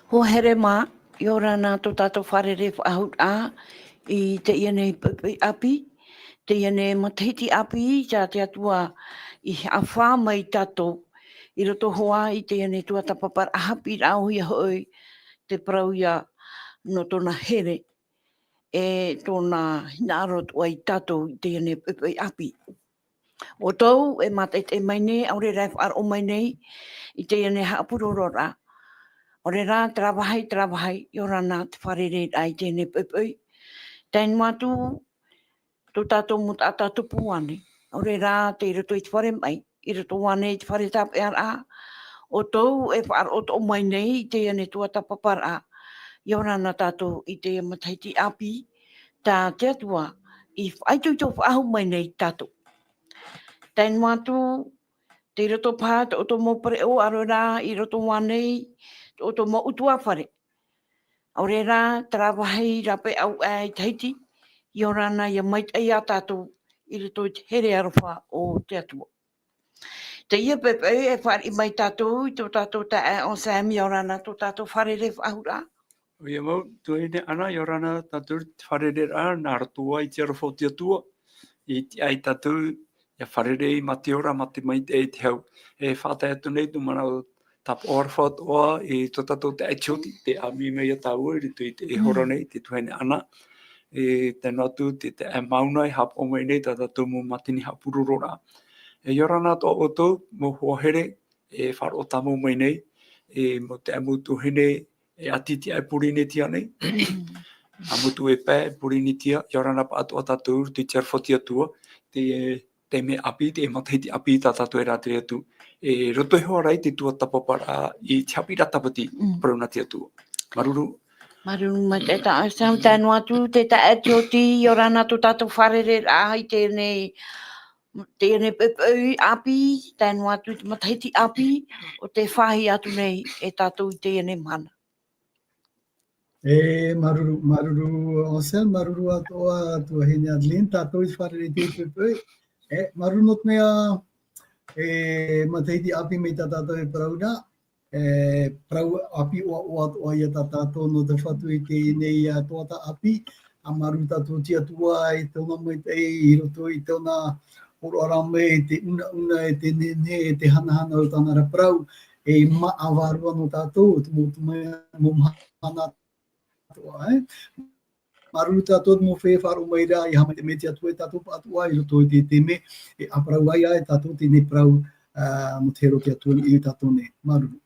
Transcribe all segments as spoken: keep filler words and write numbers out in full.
Hoa here mā, ʻia ora na tō tātou fārerei faʻahou ra i teie nei poʻipoʻi ʻāpī, teie nei matahiti ʻāpī, tā te Atua i haʻafā mai tātou i roto hoʻi i teie nei tuatāpaparaʻa haʻapiʻiraʻa ʻoia hoʻi te parau ia nō tōna here, e tōna hinaʻaro atoʻa ia tātou i teie nei poʻipoʻi ʻāpī. ʻO tō tātou e mātaʻitaʻi mai nei, ʻaore rā e faʻaroʻo mai nei i teie nei haʻapurororaʻa. ʻAore rā, terā vāhi, terā vāhi, ʻia ora na te fārereiraʻa i teie nei poʻipoʻi. Tae noa atu, tō tātou mau taʻata tupu ānei. ʻAore rā, tei roto i te fare maʻi, i roto ānei i te fare tāpeʻaraʻa. ʻO tō tātou e faʻaroʻo atoʻa mai nei i teie nei tuatāpaparaʻa. ʻIa ora na tātou i teie matahiti ʻāpī, tā te Atua i faʻaitoito faʻahou mai nei ia tātou. Tae noa atu, tei roto paha tō tātou mau pereʻoʻo, ʻaore rā, i roto ānei tō tātou mau ʻutuāfare. ʻAore rā, terā vāhi rāpae ʻāuʻa i Tahiti, ʻia ora na ʻia maitaʻi ia tātou i roto i te here aroha o te Atua. Teie poʻipoʻi e fāriʻi mai ia tātou i tō tātou taeaʻe Anselme, ʻia ora na tō tātou fārerei faʻahou ra. ʻOia mau, tuahine Ana, ʻia ora na tātou i te fārereiraʻa, nā roto ā i te aroha o te Atua, i tiʻa ia tātou, ʻia fārerei mā te ora, mā te maitaʻi, e te hau. E faʻatae atu nei tō mātou tāpaʻo aroha atoʻa i tō tātou taeaʻe Tioti, tē ʻāmui mai ia tāua i roto i teie hora nei, te tuahine Ana. E tae noa atu te, te taeaʻe Mauna e haʻapaʻo mai nei i tā tātou mau mātini haʻapurororaʻa. E ʻia ora na atoʻa ʻoutou, mau hoa here, e faʻaroʻo tāmau mai nei, e mau taeaʻe, mau tuahine, e ʻātiti ā e Pōrīnetia nei. Ā, mau tuahine e Pōrīnetia, ʻia ora na paʻatoʻa tātou i te aroha o te Atua, te, te mea ʻāpī, te matahiti ʻāpī tā tātou e rātere atu. E roto iho ā ra i te tuatāpaparaʻa i te haʻapiʻiraʻa tāpati, parau nā te Atua. Māuruuru. Māuruuru maitaʻi e tā, Anselme, tae noa atu te taeaʻe Tioti, ʻia ora na tō tātou fārereiraʻa i teie nei, teie nei poʻipoʻi ʻāpī, tae noa atu te matahiti ʻāpī, ʻo tē fāhi atu nei e tātou i teie nei mahana. E, māuruuru, māuruuru Anselme, māuruuru atoʻa tuahine Adeline, tātou i fārerei i teie poʻipoʻi. E, māuruuru nō te mea, e, matahiti ʻāpī mai tā tātou e parau ra, e, parau ʻāpī ʻoaʻoa atoʻa ia tā tātou nō te Fatu i teie nei, ā, tuatāpaparaʻa ʻāpī, ā, māuruuru tātou i te Atua i tōna maitaʻi i roto i tōna hōroʻaraʻa mai i te ʻunaʻuna, i te nehenehe, i te hanahana o tāna ra parau, e māʻa vārua nō tātou, te mau, te mau, mau mahana atoʻa, e. Māuruuru tātou mau feiā e faʻaroʻo mai ra, ʻia haʻamaitaʻi mai te Atua ia tātou paʻatoʻa i roto i te, te mea, e ʻāparau ai ā tātou i teie nei parau, ā, nō te here o te Atua i niʻa ia tātou nei. Māuruuru.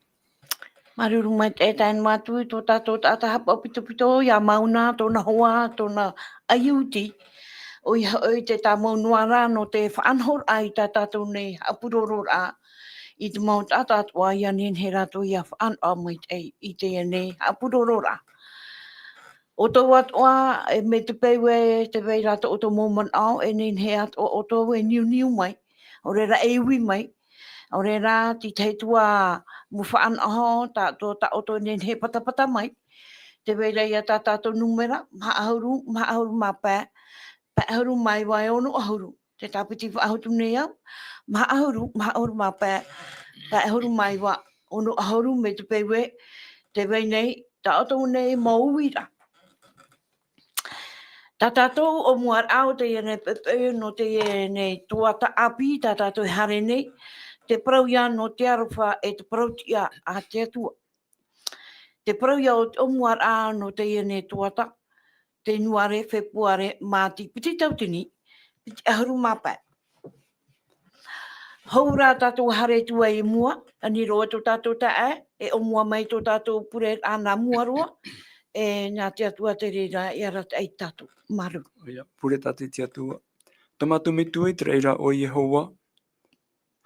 Māuruuru maitaʻi e tae noa atu i tō tātou taʻata haʻapaʻo pitopito, ia Mauna, tōna hoa, tōna ʻaiū Ti. ʻOia hoʻi te tāmau noa ra nō te faʻanahoraʻa i tā tātou nei haʻapurororaʻa, i te mau taʻata atoʻa ʻia nehenehe rātou ʻia faʻanaho maitaʻi i teie nei haʻapurororaʻa. ʻO tō tātou atoʻa, e, mai te peu ē, tē vai ra tō ʻoutou mau manaʻo, e nehenehe atoʻa ʻoutou e niuniu mai, ʻaore rā e ui mai, ʻaore rā, te tahi atu ā mau faʻanaho, tā, tō, tā ʻoutou e nehenehe patapata mai, tē vai ra ia tā tātou nūmera, maha ʻahuru, maha ʻahuru mā pae, pae ʻahuru mā iva e ono ʻahuru. Tē tāpiti faʻahou atu nei au, maha ʻahuru, maha ʻahuru mā pae, pae ʻahuru mā iva, ono ʻahuru mai te peu ē, tē vai nei, tā ʻoutou nei mau uiraʻa. Tā tātou ʻōmuaraʻa o teie nei poʻipoʻi nō teie nei tuatāpaparaʻa, tā tātou e haere nei, te parau ia nō te aroha e te parau tiʻa a te Atua. Te parau ia o te ʻōmuaraʻa nō teie nei tuatāpaparaʻa, Tenuare, Fepuare, Māti, piti tauatini, piti ʻahuru mā pae. Hou rā tātou haere atu ai i mua, ani roa tō tātou taeaʻe, e ʻōmua mai tō tātou pureraʻa nā mua roa, e nā te Atua te reira e arataʻi ia tātou. Māuruuru. ʻOia, pure tātou i te Atua. Tō mātou Metua i te raʻi ra ʻo Iehova,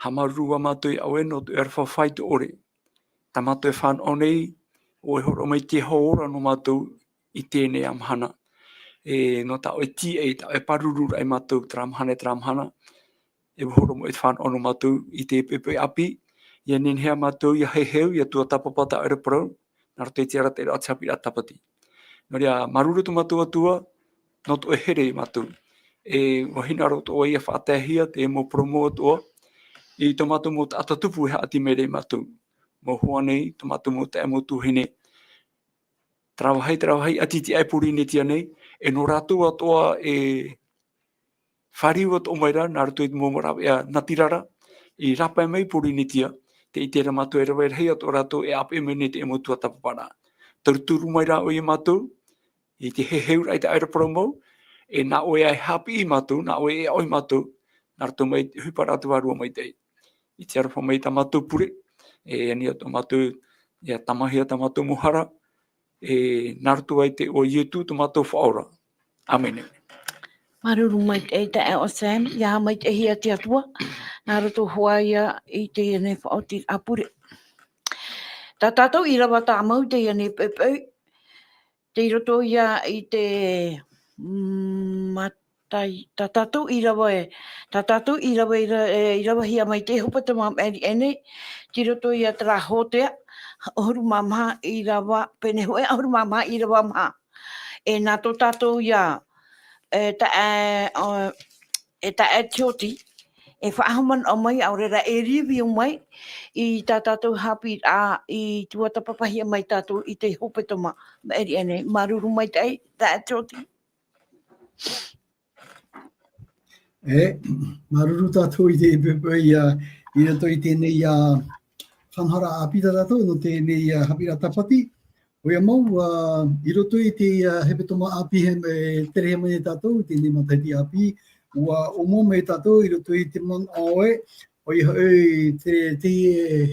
haʻamāuruuru ā mātou iā ʻoe nō tō ʻoe aroha faʻaitoito. Tā mātou e fānaʻo nei, ʻoe e hōroʻa mai te hōroʻa nō mātou i teie nei mahana. E, nō tā ʻoe tīaʻi, tā ʻoe pārururaʻa ia mātou, terā mahana, terā mahana. E hōroʻa mai te fānaʻo nō mātou i te poʻipoʻi ʻāpī, ʻia nehenehe ā mātou ʻia heheu, ʻia tuatāpapa tā ʻoe ra parau, nā roto i te arataʻiraʻa o te haʻapiʻiraʻa tāpati. Nō reira, māuruuru tō mātou Atua, nō tō ʻoe here ia mātou. E, ʻua hinaʻaro atoʻa ʻoe ʻia faʻataehia te mau parau mau atoʻa, i tō mātou mau taʻata tupu e haʻati mai ra ia mātou. Mau hoa nei, tō mātou mau taeaʻe, mau tuahine, Tarawa hai, tarawa hai, ʻati iti aʻe Pōrīnetia nei, e nō rātou atoʻa e fāriu atoʻa mai ra, nā roto i te mau rāveʻa natirara, i rāpae mai Pōrīnetia, tē ʻite ra mātou e rave rahi atoʻa rātou e ʻāpeʻe mai nei te mau tuatāpaparaʻa. Tauturu mai rā ʻoia ia mātou, i te heheuraʻa i te ʻāira parau mau, e nā ʻoe e haʻapiʻi ia mātou, nā ʻoe e aʻo ia mātou, nā roto mai, ʻohipa ra te Vārua Maitaʻi. I te aroha mai tā mātou pure, e ani atoʻa mātou, ʻia tāmāhia tā mātou mau hara, e nā roto ai te iʻoa o Ietu tō mātou Faʻaora. ʻĀmene. Māuruuru maitaʻi taeaʻe Sam, ʻia haʻamaitaʻihia te Atua, nā roto hoʻi ia i teie nei faʻaotiraʻa pure. Tā tātou ʻīrava tāmau i teie nei poʻipoʻi, tei roto ia i te, mm, Matai, tā tātou ʻīrava e, tā tātou ʻīrava i ra-, e, ʻīravahia mai te hepetoma maʻiri aʻe nei, tei roto ia terā Hōtea, ʻahuru mā maha ʻīrava, pene hōʻē ʻahuru mā maha ʻīrava maha. E nā tō tātou ia, e, tae, e, e taeaʻe Tioti, e faʻahaʻamanaʻo mai, ʻaore rā e review mai, i tā tātou haʻapiʻiraʻa, i tuatāpapahia mai tātou i te hepetoma maʻiri aʻe nei. Māuruuru maitaʻi, taeaʻe Tioti. E, māuruuru tātou i te poʻipoʻi, ā, i roto i teie nei, ā, faʻanahoraʻa ʻāpī tā tātou, nō teie nei, ā, haʻapiʻiraʻa tāpati. ʻOia mau, ā, i roto i te, ā, hepetoma ʻāpī e, e terehia mai nei tātou, i teie nei matahiti ʻāpī, ʻua ʻōmua mai tātou i roto i te manaʻo ē, ʻoia hoʻi te, te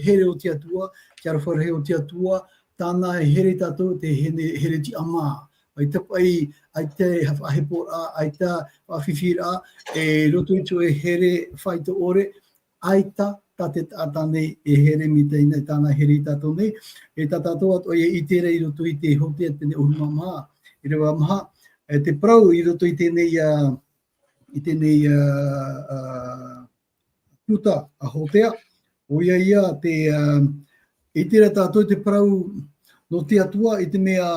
here o te Atua, te aroha rahi o te Atua, tāna e here ia tātou, te here, here tiʻamā. ʻAita paʻi, ʻaita faʻaheporaʻa, ʻaita faʻafifi ra, e roto i te here faito ʻore, ʻaita tā te taʻata nei e here mai teie nei, tāna e here ia tātou nei, e tā tātou atoʻa e ʻite ra i roto i te Hōtea pene ʻahuru mā maha, ʻīrava maha, e te parau i roto i teie nei, ā, i teie nei, ā, ā, puta a Hōtea, ʻoia ia te, ā, e ʻite ra tātou i te parau nō te Atua, i te mea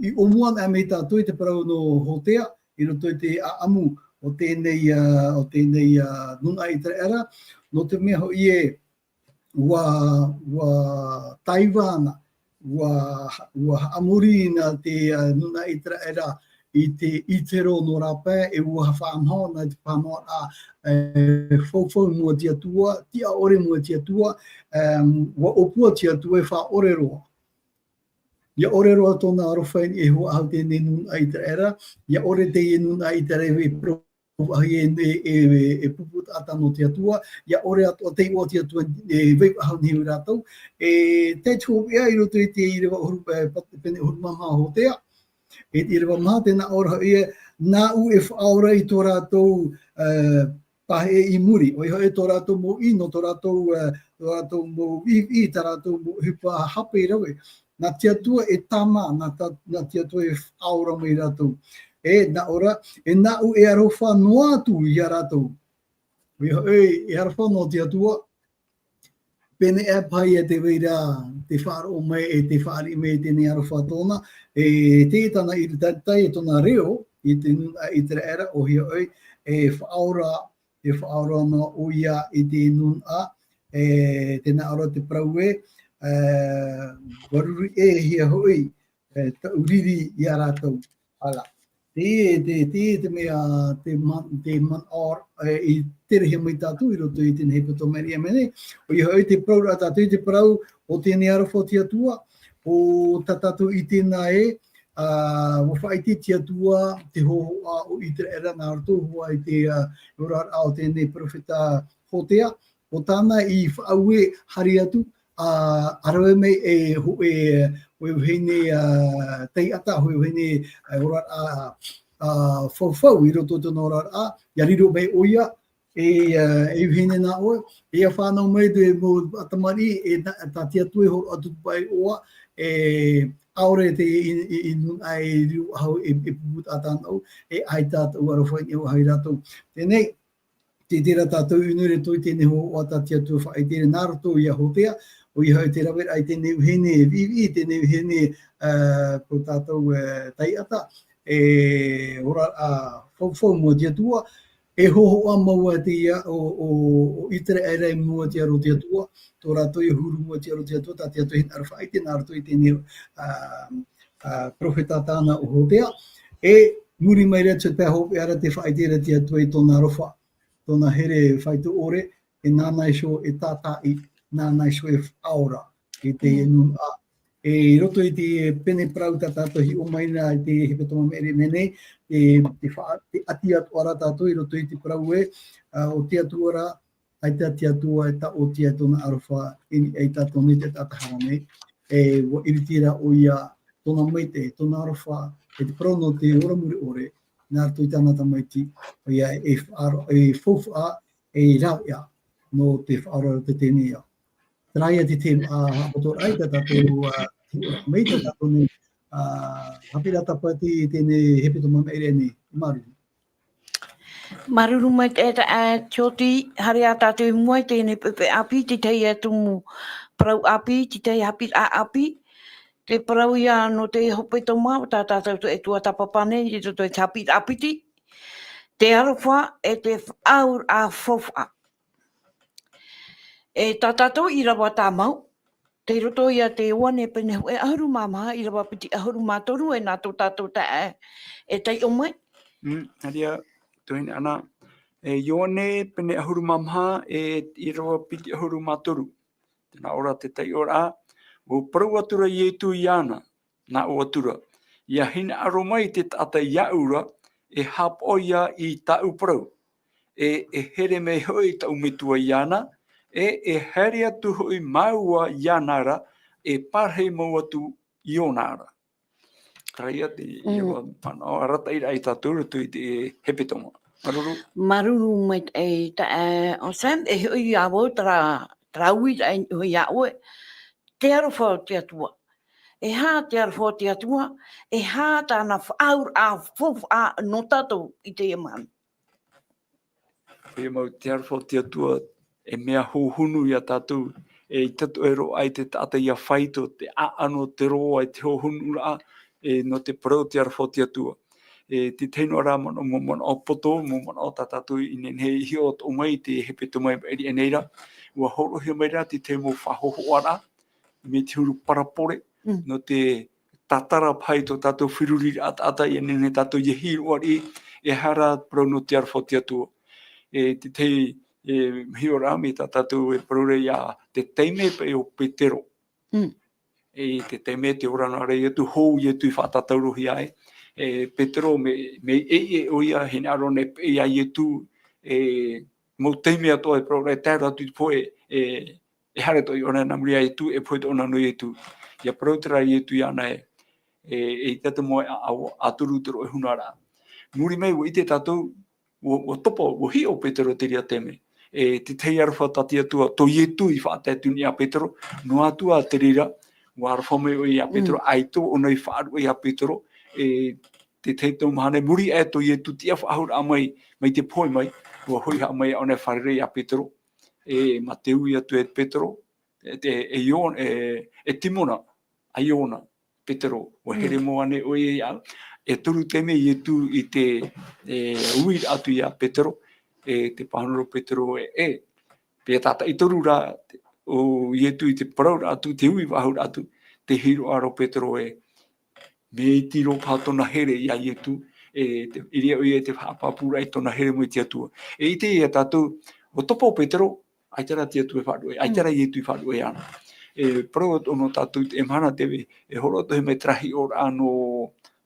i ʻōmua ana mai tātou i te parau nō Hōtea, i roto i te ʻāʻamu o teie nei, ā, o teie nei, ā, nūnaʻa ʻĪteraʻera, nō te mea hoʻi ē, ʻua, ʻua taiva ana, ʻua, ʻua haʻamori na te, ā, nūnaʻa ʻĪteraʻera i te ʻĪtero nō rāpae, e ʻua faʻanaho na te faʻanahoraʻa, e, faufau mua i te Atua, tiʻa ʻore mua i te Atua, em, ʻua ʻōpua te Atua e faʻaʻore roa. ʻIa ʻore roa tōna aroha i niʻa iho ā teie nei nūnaʻa ʻĪteraʻera, ʻia ʻore teie nūnaʻa ʻĪteraʻera e parau faʻahou e, e, e, e pupu taʻata nō te Atua, ʻia ʻore atoʻa te iʻoa o te Atua e vai faʻahou nei ia rātou, e, te tuhoʻa i roto i te ʻīrava ʻahuru, e, pat-, pene ʻahuru mā maha Hōtea, e, ʻīrava maha, tē nā ʻō ra hoʻi ē, nāʻu e faʻaora i tō rātou, e, pāheʻe i muri, ʻoia hoʻi tō rātou mau ʻino, tō rātou, e, tō rātou mau ʻīʻī, tā rātou mau ʻohipa hape rave. Nā te Atua e tāmā, nā ta-, nā te Atua e faʻaora mai rātou. E nā ʻō ra, e nāʻu e aroha noa atu ia rātou. ʻOia hoʻi, e aroha nō te Atua, pēneiaʻe paʻi te vai ra, te faʻaroʻo mai, e te fāriʻi mai i teie nei aroha tōna, e te tāna i tātai, e tōna reo, i te nūnaʻa ʻĪteraʻera, ʻoia hoʻi, e faʻaora, e faʻaora noa ʻoia i te nūnaʻa, e, tē nā ʻō ra te parau ē, e, ʻua ruri ʻē hia hoʻi, e, tauʻiriri ia rātou. ʻĀ rā. Te, te, te, te mea, te ma-, te manaʻo, e, i terehia mai tātou i roto i teie nei hepetoma maʻiri aʻe nei. ʻOia hoʻi te parau ra tātou i te parau o teie nei aroha o te Atua, ʻo tā tātou i ʻite na ē, ā, ʻua faʻaʻite te Atua te hōhoʻa o ʻĪteraʻera nā roto hoʻi i te, ā, oraraʻa o teie nei perofeta Hōtea, ʻo tāna i faʻaue haere atu, ā, ʻa rave mai e hō-, e, hōʻē vahine, ā, taiʻata, hōʻē vahine, ā, oraraʻa, ā, faufau i roto i tōna oraraʻa, ʻia riro mai ʻoia, e, ā, e vahine nā ʻoe, e ʻia fānau mai te mau tamariʻi, e nā, tā te Atua e hōroʻa atu paʻi iʻoa, e, ʻaore te i, i, i nūnaʻa e riro faʻahou e, e pupu taʻata nō, e ʻaita atoʻa aroha i niʻa iho ia rātou. Teie nei, tē ʻite ra tātou i ʻō nei i roto i teie nei hōhoʻa tā te Atua faʻaʻite ra nā roto ia Hōtea, ʻoia hoʻi te raveraʻa i teie nei vahine, viʻiviʻi teie nei vahine, ā, ko tātou, ā, taiʻata, e, oraraʻa faufau mua i te Atua, e hōhoʻa mau ā teie o, o, o ʻĪteraʻera i mua i te aro o te Atua, tō rātou e huru mua i te aro o te Atua, tā te Atua e hinaʻaro faʻaʻite nā roto i teie nei, ā, ā, perofeta tāna ʻo Hotea, e muri mai ra te tahi hopeʻa ra tē faʻaʻite ra te Atua i tōna aroha, tōna here faito ʻore, e nāna iho e tātaʻi, nāna iho e faʻaora, i te Mm. nūnaʻa. E, i roto i te pene parau tā tātou i hiʻo mai ra i te hepetoma maʻiri aʻe nei, e, te fa-, te ʻati atoʻa ra tātou i roto i te parau ē, ā, ʻo te Atua ra, ʻaita te Atua e taʻotia i tōna aroha i niʻa ia tātou nei te taʻata hara nei, e, ʻua ʻiritira ʻoia tōna maitaʻi, tōna aroha, e te parau nō te ora mure ʻore, nā roto i tāna tamaiti, ʻoia e faʻaro-, e faufaʻa, e rāveʻa, nō te faʻaora o te temeio. Terā ia te tēma, ā, haʻapoto ai tā tātou, ā, mai tā tātou nei, ā, haʻapiʻiraʻa tāpati i teie nei hepetoma maʻiri aʻe nei, māuruuru. Māuruuru maitaʻi, ā, Tioti, haere ā tātou i mua i teie nei poʻipoʻi ʻāpī, te tahi atu mau parau ʻāpī, te tahi haʻapiʻiraʻa ʻāpī, te parau ia nō te hepetoma, tā tātou e tuatāpapa nei, i roto i te haʻapiʻiraʻa piti, te aroha e te faʻaauraʻa faufaʻa. E tā tātou ʻīrava tāmau, tei roto ia te Ioane pene hōʻē ʻahuru mā maha, ʻīrava piti ʻahuru mā toru, e nā tō tātou taeaʻe e taiʻo mai. Mm, haere ā, tuahine Ana, e Ioane pene ʻahuru mā maha, e ʻīrava piti ʻahuru mā toru. Tē nā ʻō ra te taiʻoraʻa, ʻua parau atu ra Ietu iāna, nā ʻō atu ra, ʻIa hinaʻaro mai te taʻata iāʻu ra, e haʻapaʻo ia i tāʻu parau. E, e here mai hoʻi tāʻu Metua iāna, e, e haere atu hoʻi māua iāna ra, e parahi mau atu i ōna ra. Terā ia te, Mm. ʻīrava manaʻo arataʻiraʻa ia tātou i roto i te hepetoma. Māuruuru. Māuruuru maitaʻi, e, ʻo Sam, e hoʻi ia vau terā, terā uiraʻa i niʻa iho iā ʻoe. Te aroha o te Atua. E aha te aroha o te Atua? E aha tāna faʻaauraʻa faufaʻa nō tātou i teie mahana? ʻOia mau te aroha o te Atua, e mea hohonu ia tātou, e ʻaita atoʻa e roaʻa i te taʻata ʻia faito, te ʻaʻano, te roa, e te hohonuraʻa, e nō te parau o te aroha o te Atua. E te tahi noa ra manaʻo, mau manaʻo poto, mau manaʻo tā tātou i nehenehe e hiʻo atoʻa mai i te hepetoma maʻiri aʻe nei ra, ʻua hōroʻahia mai ra te tahi mau faʻahōhoʻaraʻa, mai te huru parabole, Mm. nō te tātara paha i tō tātou feruriraʻa taʻata, ʻia nehenehe tātou ʻia hiʻo ʻāriʻi, e aha ra te parau nō te aroha o te Atua. E te tahi, e, hiʻoraʻa mai tā tātou e parau ra ia te taime paʻi o Petero. Mm. E te taime tē ora noa ra Ietu, hou Ietu i faʻatātaurohia ai. E Petero, mea, mea ʻeʻe ʻoia, hinaʻaro anaʻe e paʻi iā Ietu, e, mau taime atoʻa e parau ra, e tae roa atu i te pohe, e, e haere atoʻa ʻōna nā muri iā Ietu, e pohe atoʻa ʻōna nō Ietu. ʻIa parau terā Ietu iāna ē, e, e ʻaita te mau ʻāʻau, ʻa toru te roʻe hunaraʻa. Muri mai, ʻua ʻite tātou, ʻua, ʻua topa, ʻua hiʻo Petero i terā taime. E te tahi aroha tā te Atua, tō Ietu i faʻatae atu nei iā Petero, noa atu ā te reira, ʻua aroha mai ʻoia iā Petero, Mm. ʻaita ʻōna i faʻaruʻe iā Petero, e te tahi atu mahana i muri aʻe tō Ietu tiʻa faʻahou ra mai, mai te pohe mai, ʻua hoʻi haʻamau ʻōna e fārerei iā Petero, e mā te ui atu e Petero, e te, e Ion-, e, e Timona, ʻa Iona, Petero, ʻua Mm. here mau ānei ʻoe iāʻu? E toru taime Ietu i te, e, ui ra atu iā Petero, e te pāhono ra Petero ē, e, pea tātaʻi toru ra, ʻo Ietu i te parau ra atu, te ui faʻahou ra atu, tē hiʻo ra Petero ē, mea iti roa paha tōna here iā Ietu, e te, i reira ʻoia i te haʻapāpūraʻa i tōna here mai te Atua. E ʻite ia tātou, ʻua topa ʻo Petero, ʻaita rā te Atua e faʻaruʻe, ʻaita Mm. rā Ietu i faʻaruʻe iāna. E parau atoʻa nō tātou i teie mahana tē vai, e hōroʻa atoʻa mai terā hiʻoraʻa nō,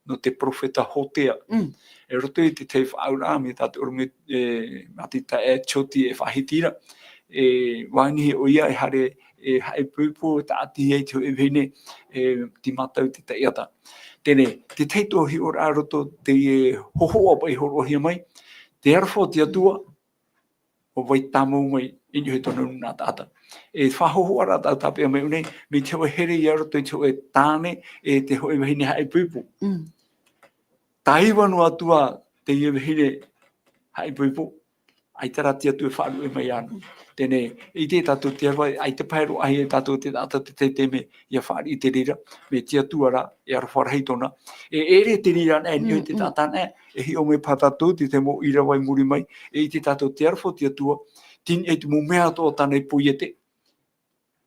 nō te perofeta Hotea. Mm. I roto i te tahi faʻaauraʻa, mai tā te ʻorometua, e, Mātaitai e Tioti e faʻahiti ra, e, ʻua nehenehe ʻoia e haere, e haʻaipoipo, e tāʻatihia e te hōʻē vahine, e, tei mātau te taʻata. Teie, te tahi atu hiʻoraʻa roto i te hōhoʻa paʻi i hōroʻahia mai, te aroha o te Atua, ʻua vai tāmau mai i niʻa i tōna nūnaʻa taʻata. E faʻahōhoʻaraʻa tāʻu tāpeʻa mai ʻō nei, mai te hōʻē here ia roto i te hōʻē tāne, e te hōʻē vahine haʻaipoipo. Mm. Tāiva noa atu ā teie vahine haʻaipoipo, ʻaita rā te Atua e faʻaruʻe mai iāna. Teie, ʻite tātou te aroha, ʻaita paha e roaʻahia e tātou te taʻata i te tahi taime, ʻia fāriʻi i te reira, mai te Atua rā, e aroha rahi tōna. E ʻere te reira anaʻe, e niʻa i te Mm, mm. taʻata anaʻe, e hiʻo mai paha tātou, te tahi mau ʻīrava i muri mai, e ʻite tātou te aroha o te Atua, tei niʻa i te mau mea atoʻa tāna i poiete.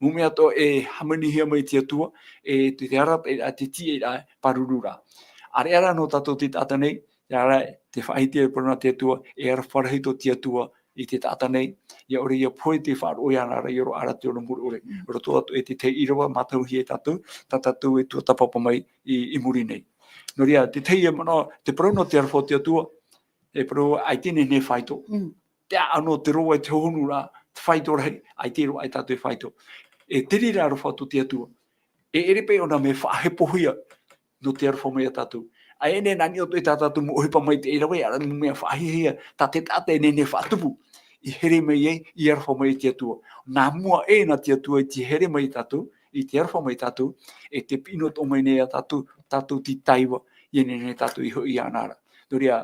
Mau mea atoʻa e hāmanihia mai te Atua, e te, te arataʻiraʻa, te tīaʻiraʻa, pāruru ra. ʻĀreʻa rā nō tātou te taʻata nei, ʻia ora, te faʻahiti e parau nā te Atua, e aroha rahi tō te Atua i te taʻata nei, ʻia ʻore ʻia pohe te faʻaroʻo iāna ra, ʻia roaʻa ra te ono mure ʻore. Mm. Roto atu e te tahi ʻīrava, mātauhia e tātou, tā tātou e tuatāpapa mai i, i muri nei. Nō reira, te tahi e manaʻo, te parau nō te aroha o te Atua, e parau, ʻaita e nehenehe e faito. Mm. Te ʻaʻano, te roa, te hohonu ra, te faito rahi, ʻaita e roaʻa e tātou e faito. E te reira aroha tō te Atua. E ʻere paʻi ʻōna mea faʻahepohia nō te aroha mai iā tātou. ʻAita e nehenehe e nā niʻa atoʻa tā tātou mau ʻohipa maitaʻi rave, ʻaita mau mea faʻahiahia, tā te taʻata e nehenehe e faʻatupu i here mai ai, i aroha mai i te Atua. Nā mua ē nā te Atua i te here mai iā tātou, i te aroha mai iā tātou, e te piʻi noa atoʻa mai nei iā tātou, tātou te taiva, ʻia nehenehe tātou i hoʻi iāna ra. Nō reira,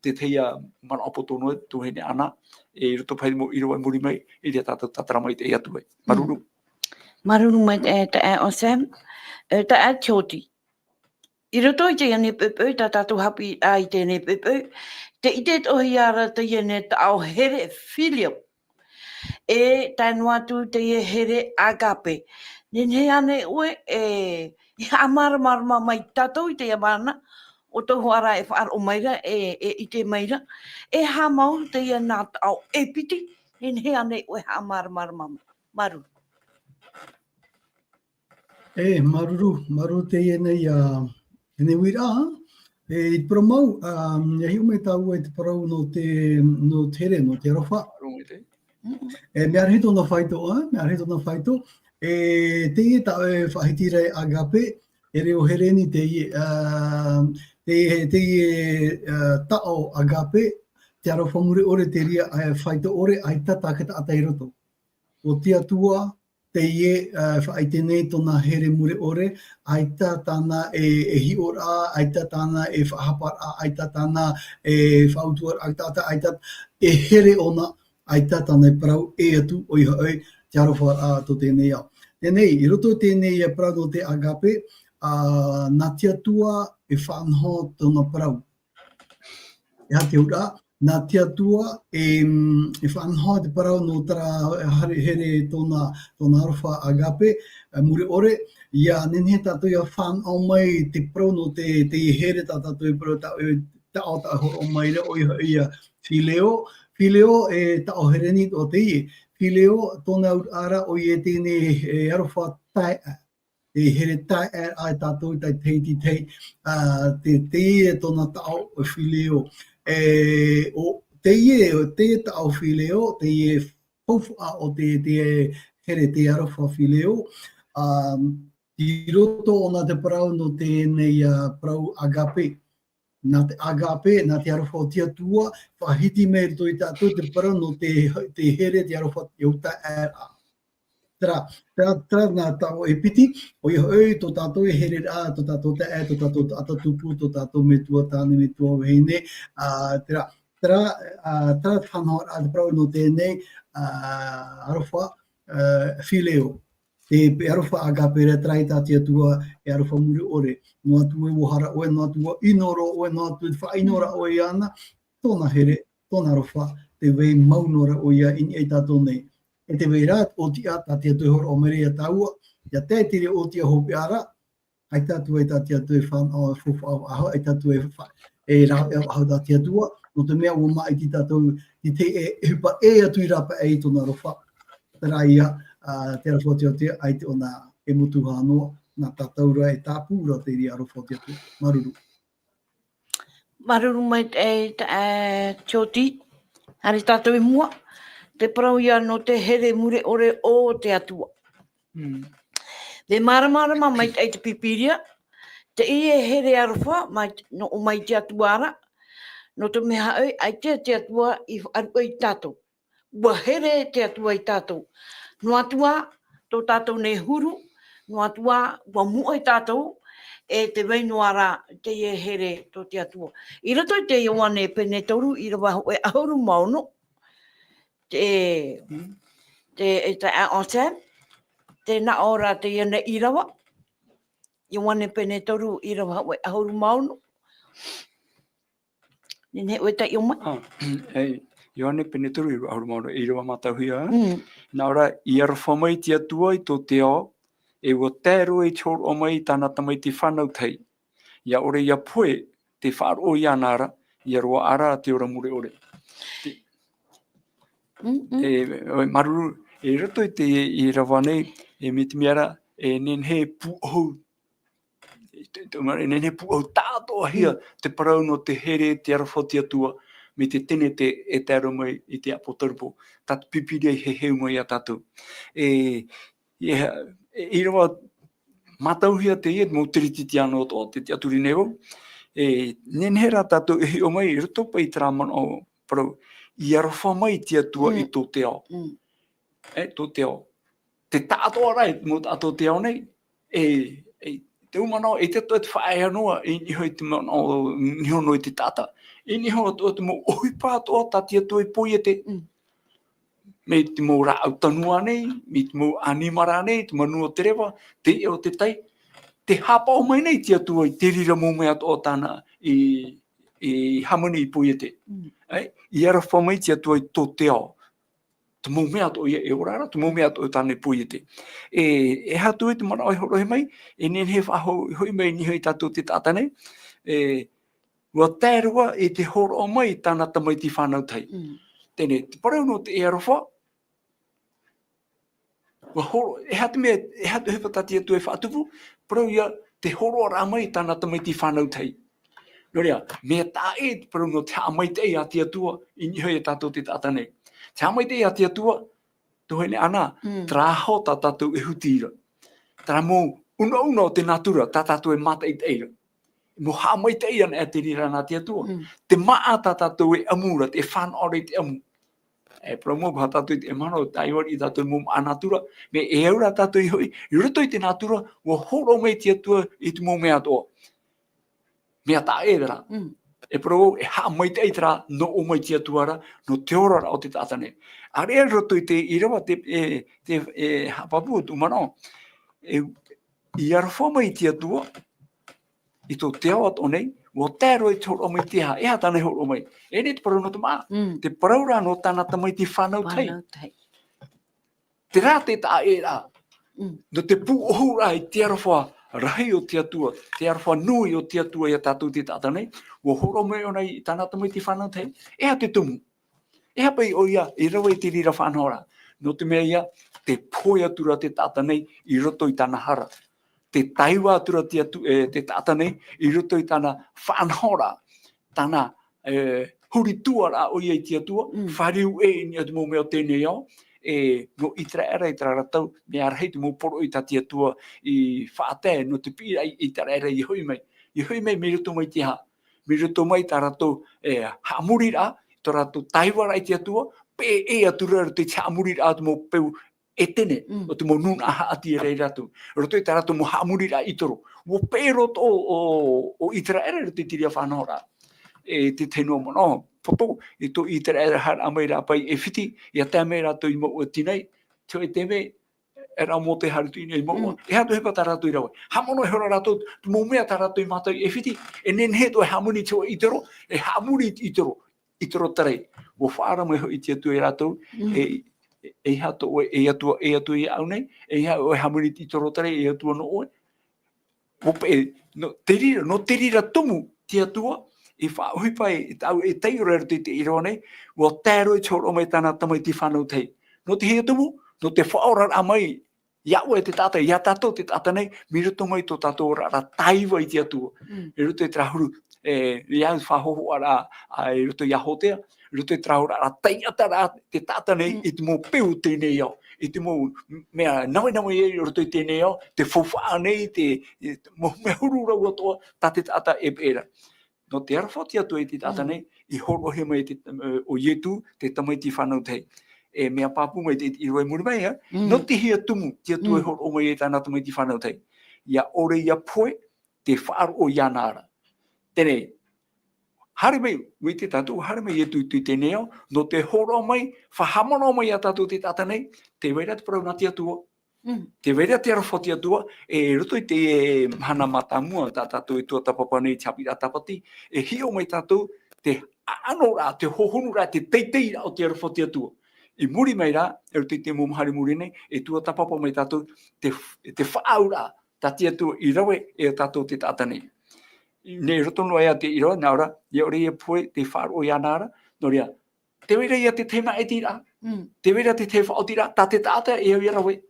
te tahi ā manaʻo poto noa, tuahine Ana, e i roto paʻi mau ʻīrava i muri mai, i reira tātou tātara maitaʻi atu ai. Māuruuru. Mm. Māuruuru maitaʻi, e, taeaʻe Sam, e, taeaʻe Tioti. I roto i teie nei poʻipoʻi, tā tātou haʻapiʻiraʻa i teie nei poʻipoʻi, tē ʻite atoʻahia ra teie nei taʻo here fileo. E tae noa atu teie here agape. Nehenehe ānei ʻoe e, e haʻamāramarama mai tātou i teie mahana, ʻo tō ʻoe ra e faʻaroʻo mai ra, e, e ʻite mai ra, e aha mau teie nā taʻo e piti, nehenehe ānei ʻoe e haʻamāramarama mai. Māuruuru. E, māuruuru, māuruuru teie nei, ā, teie nei uiraʻa, e, i te parau mau, ā, ʻia hiʻo mai tāua i te parau nō te, nō te here, nō te aroha. Aroha mai te. Mm. E, mea rahi tōna faito, ā, mea rahi tōna faito. E, teie taʻo e faʻahiti ra e agape, e reo Hereni teie, ā, te, teie, ā, taʻo agape, te aroha mure ʻore te reira, ā, faito ʻore, ʻaita tā te taʻata i roto. ʻO te Atua, teie, ā, faʻaʻite nei tōna here mure ʻore, ʻaita tāna e, e hiʻoraʻa, ʻaita tāna e faʻahaparaʻa, ʻaita tāna e faʻautuaraʻa, ʻaita, ʻaita e here ʻōna, ʻaita tāna e parau ʻē atu, ʻoia hoʻi, te aroharaʻa tō teie nei ao. Teie nei, i roto i teie nei parau nō te agape, ā, nā te Atua e faʻanaho tōna parau. E aha te auraʻa, nā te Atua e, e faʻanaho te parau nō terā here, here tōna, tōna aroha agape, e, mure ʻore, ʻia nehenehe tātou ʻia fānaʻo mai te parau nō te, te here tā tātou e parau tā, e, taʻo tā hōroʻa mai ra, ʻoia hoʻi ïa fileo, fileo e taʻo Hereni atoʻa teie, fileo tōna auraʻa ra ʻoia teie nei e aroha taeaʻe. E here taeaʻe tātou i te tahi, te tahi, ā, te, teie tōna taʻo fileo. E, ʻo teie, ʻo teie taʻo fileo, teie faufaʻa o te, te here, te aroha fileo, ā, i roto ʻōna te parau nō teie nei, ā, parau agape. Nā te agape, nā te aroha o te Atua, faʻahiti mai i roto ia tātou te parau nō te, te here, te aroha, e uta aʻe ra. Terā, terā, terā nā taʻo e piti, ʻoia hoʻi tō tātou e hereraʻa, tō tātou taeaʻe, tō tātou taʻata tupu, tō tātou metua tāne, metua vahine, ā, terā, terā, ā, terā te faʻanahoraʻa te parau nō teie nei, ā, aroha, ā, fileo. Te, te aroha agape ra, terā tā te Atua e aroha mure ʻore. Noa atu e ʻua hara ʻoe, noa atu ʻua ʻino roa ʻoe, noa atu e faʻaʻino ra ʻoe iāna, tōna here, tōna aroha, tē vai mau noa ra ʻoia i niʻa ia tātou nei. E tē vai ra ʻōtiʻa, tā te Atua e hōroʻa mai ra ia tāua, ʻia tae i te reira ʻōtiʻa hopeʻa ra, ʻaita atu ai tā te Atua e fānaʻo, e faufaʻa faʻahou, ʻaita atu e fa-, e rāveʻa faʻahou tā te Atua, nō te mea ʻua māʻiti tātou i te, e, e ʻohipa ʻē atu i rāpae i tōna aroha. Terā ïa, ā, te aroha o te Atua, ʻaita ʻōna e motuhā noa, nā tātou ra e tāpū ra te reira aroha o te Atua. Māuruuru. Māuruuru maitaʻi, e, Tioti, haere tātou i mua, te parau ïa nō te here mure ʻore o te Atua. Mm. Mea māramarama maitaʻi te Pīpīria, teie here aroha, mai, nō, mai te Atua ra, nō te mea hoʻi, ʻaita te Atua i faʻaruʻe ia tātou. ʻUa here te Atua ia tātou. Noa atu ā tō tātou nei huru, noa atu ā ʻua moʻe tātou, e tē vai noa ra teie here tō te Atua. I roto i te Ioane pene toru, ʻīrava hōʻē ʻahuru mā ono, te, te, e te, a, o te, tē nā ʻō ra teie nei ʻīrava, Ioane pene toru, ʻīrava hōʻē ʻahuru mā ono. Nehenehe ʻoe e taiʻo mai. Ā, e, Ioane pene toru, ʻahuru mā ono, e ʻīrava mātauhia. Mm. Nā ʻō ra, ʻia aroha mai te Atua i tō te ao, e ʻua tae roa i te hōroʻa mai i tāna tamaiti fānau tahi. ʻIa ʻore ʻia pohe te faʻaroʻo iāna ra, ʻia roaʻa ra te ora mure ʻore. Te-, Mm, mm. e, e, māuruuru, i roto i te, i ʻīrava nei, e, mai te mea ra, e nehenehe e pūʻohu, e te, te, e nehenehe e pūʻohu tāʻātoʻahia Mm. te parau nō te here, te aroha o te Atua, mai te tenete e tae roa mai i te ʻāpōtarupo. Tā te Pīpīria i heheu mai iā tātou. E, e, e ʻīrava mātauhia teie, te mau Teretitiāno atoʻa, te tiʻaturi nei vau. E, nehenehe rā tātou e hiʻo mai, i roto paʻi i terā manaʻo parau, ʻia aroha mai te Atua i Mm. tō te ao. Mm. E, tō te ao. Te taʻatoʻaraʻa i te mau taʻata o te ao nei, e, e, te ʻū manaʻo, e te atoʻa te faʻaea noa, i niʻa i te manaʻo, niʻa noa i te taʻata. I niʻa atoʻa te mau ʻohipa atoʻa, tā te Atua i poiete. Mm. Mai te mau rāʻau tanu ānei, mai te mau ʻanimara ānei, te manu o te reva, te iʻa o te tai, tē haʻapaʻo mai nei te Atua i te reira mau mea atoʻa tāna i, i hāmani i poiete. Mm. Ai, ʻia aroha mai te Atua i tō te ao. Te mau mea atoʻa ia e ora ra, te mau mea atoʻa tāna i poiete. E, e aha atu ai te manaʻo e hōroʻahia mai, e nehenehe e faʻahoʻi mai i niʻa ia tātou te taʻata nei, e, ʻua tae roa i te hōroʻa mai i tāna tamaiti fānau tahi. Mm. Teie, te parau nō te aroha, ʻua hōroʻa, e aha te mea, e aha te ʻohipa tā te Atua e faʻatupu, parau ïa te hōroʻaraʻa mai i tāna tamaiti fānau tahi. Nō reira, mea taʻa ʻē te parau nō te haʻamaitaʻi a te Atua i niʻa ia tātou te taʻata nei. Te haʻamaitaʻi a te Atua, tuahine Ana, Mm. terā hoʻi tā tātou e huti ra. Terā mau ʻunaʻuna o te nātura, tā tātou e mātaʻitaʻi ra. Mau haʻamaitaʻi ana e te reira nā te Atua. Mm. Te māʻa tā tātou e ʻamu ra, te fānaʻo ra i te ʻamu. E parau mau, paha tātou i te mahana, tāiʻa i tātou mau māʻa nātura, mea e au ra tātou i hoʻi, i roto i te nātura, ʻua hōroʻa mai te Atua i te mau mea atoʻa. Mea taʻa ʻē terā. Mm. E parau, e haʻamaitaʻi terā, nō ʻō mai te Atua ra, nō te oraraʻa o te taʻata nei. ʻĀreʻa i roto i te ʻīrava, te, e, te, e, haʻapāpū, tū manaʻo. E, ʻia aroha mai te Atua, i tō te ao atoʻa nei, ʻua tae roa i te hōroʻa mai te aha, e aha tāna i hōroʻa mai. E nehenehe te parau nō te māʻa, Mm. te parau rā nō tāna tamaiti fānau tahi. Fānau tahi. Terā te taʻa ʻē ra. Mm. Nō te pūʻohuraʻa i te aroha rahi o te Atua, te aroha nui o te Atua ia tātou te taʻata nei, ʻua hōroʻa mai ʻōna i tāna tamaiti fānau tahi. E aha te tumu? E aha paʻi ʻoia i rave i te reira faʻanahoraʻa? Nō te mea ïa, tē pohe atu ra te taʻata nei i roto i tāna hara. Tē taiva atu ra te Atu-, e, te taʻata nei i roto i tāna faʻanahoraʻa, tāna, e, huri tuaraʻa ʻoia i te Atua, Mm. fāriu ʻē i niʻa i te mau mea o teie nei ao, e, nō ʻĪteraʻera i terā ra tau, mea rahi te mau poroʻi tā te Atua i faʻatae, nō te piʻiraʻa i ʻĪteraʻera i hoʻi mai. I hoʻi mai, mai roto mai te aha? Mai roto mai tā rātou, e, haʻamoriraʻa, tō rātou taivaraʻa i te Atua, peʻe atu ra i roto i te haʻamoriraʻa o te mau peu ʻētene, Mm. o te mau nūnaʻa haʻati ra ia rātou. Roto i tā rātou mau haʻamoriraʻa ʻitoro. ʻUa peʻe roa atoʻa ʻo, ʻo, ʻo ʻĪteraʻera i roto i te reira faʻanahoraʻa. E te tahi noa manaʻo poto, i tō ʻĪteraʻera haere mai rā paʻi i ʻAifiti, ʻia tae mai rātou i Mouʻa Tinai, te hōʻē taime, e rā Mōte haere atu i niʻa i Mouʻa. Mm. E aha te ʻohipa tā rātou i rave? Haʻamanaʻo ihora rātou, te mau mea tā rātou i mātau i ʻAifiti, e nehenehe atoʻa e hāmani i te hōʻē ʻitoro, e haʻamori i te ʻitoro, ʻitoro tarai. ʻUa faʻaara mai hoʻi te Atua ia rātou, Mm. e, e, eiaha tō ʻoe, e Atua, e Atua iāʻu nei, eiaha ʻoe e hāmani i te ʻitoro tarai, e Atua nō ʻoe. ʻUa peʻe, nō te reira, nō te reira tumu te Atua, i faʻaʻohipa ai, i tāʻu e taiʻo ra i roto i te ʻīrava nei, ʻua tae roa i te hōroʻa mai tāna tamaiti fānau tahi. Nō te hea tumu, nō te faʻaoraraʻa mai, iāʻu e te taʻata, iā tātou te taʻata nei, mai roto mai tō tātou oraraʻa taiva i te Atua. Mm. I roto i terā huru, e, i au faʻahōhoʻaraʻa, a, i roto iā Hōtea, i roto i terā oraraʻa taiʻataraʻa te taʻata nei, Mm. i te mau peu o teie nei ao, i te mau mea nawenawe i roto i teie nei ao, te faufaʻa nei, te, te mau mea huru rau atoʻa, tā te taʻata e peʻe ra. Nō te aroha o te Atua i te taʻata Mm. nei, i hōroʻahia mai te, e, ʻo Ietu, te tamaiti fānau tahi. E mea pāpū mai te, te ʻīrava i muri mai, ā? Mm. Nō te hea tumu te Atua i Mm. hōroʻa mai ai tāna tamaiti fānau tahi? ʻIa ʻore ʻia pohe te faʻaroʻo iāna ra. Teie, haere mai, ʻua ʻite tātou, haere mai Ietu i teie nei ao, nō te hōroʻa mai, faʻahaʻamanaʻo mai iā tātou te taʻata nei, tē vai ra te parau nā te Atua, Mm. Tē vai ra te aroha o te Atua, e roto i te, e, mahana mātāmua, tā tātou e tuatāpapa nei i te haʻapiʻiraʻa Tāpati, e hiʻo mai tātou te, ʻaʻano rā, te hohonu rā, te teitei rā o te aroha o te Atua. I muri mai rā, e roto i te mau mahana i muri nei, e tuatāpapa mai tātou te, te faʻaauraʻa tā te Atua i rave e tātou te taʻata nei. Nei roto noa ia te ʻīrava, nā ʻō ra, ʻia ʻore ia pohe te faʻaroʻo iāna ra, nō reira, tē vai ra ia te tahi māʻitiraʻa, Mm. tē vai ra te tahi faʻaotiraʻa, tā te taʻata e au ia rave.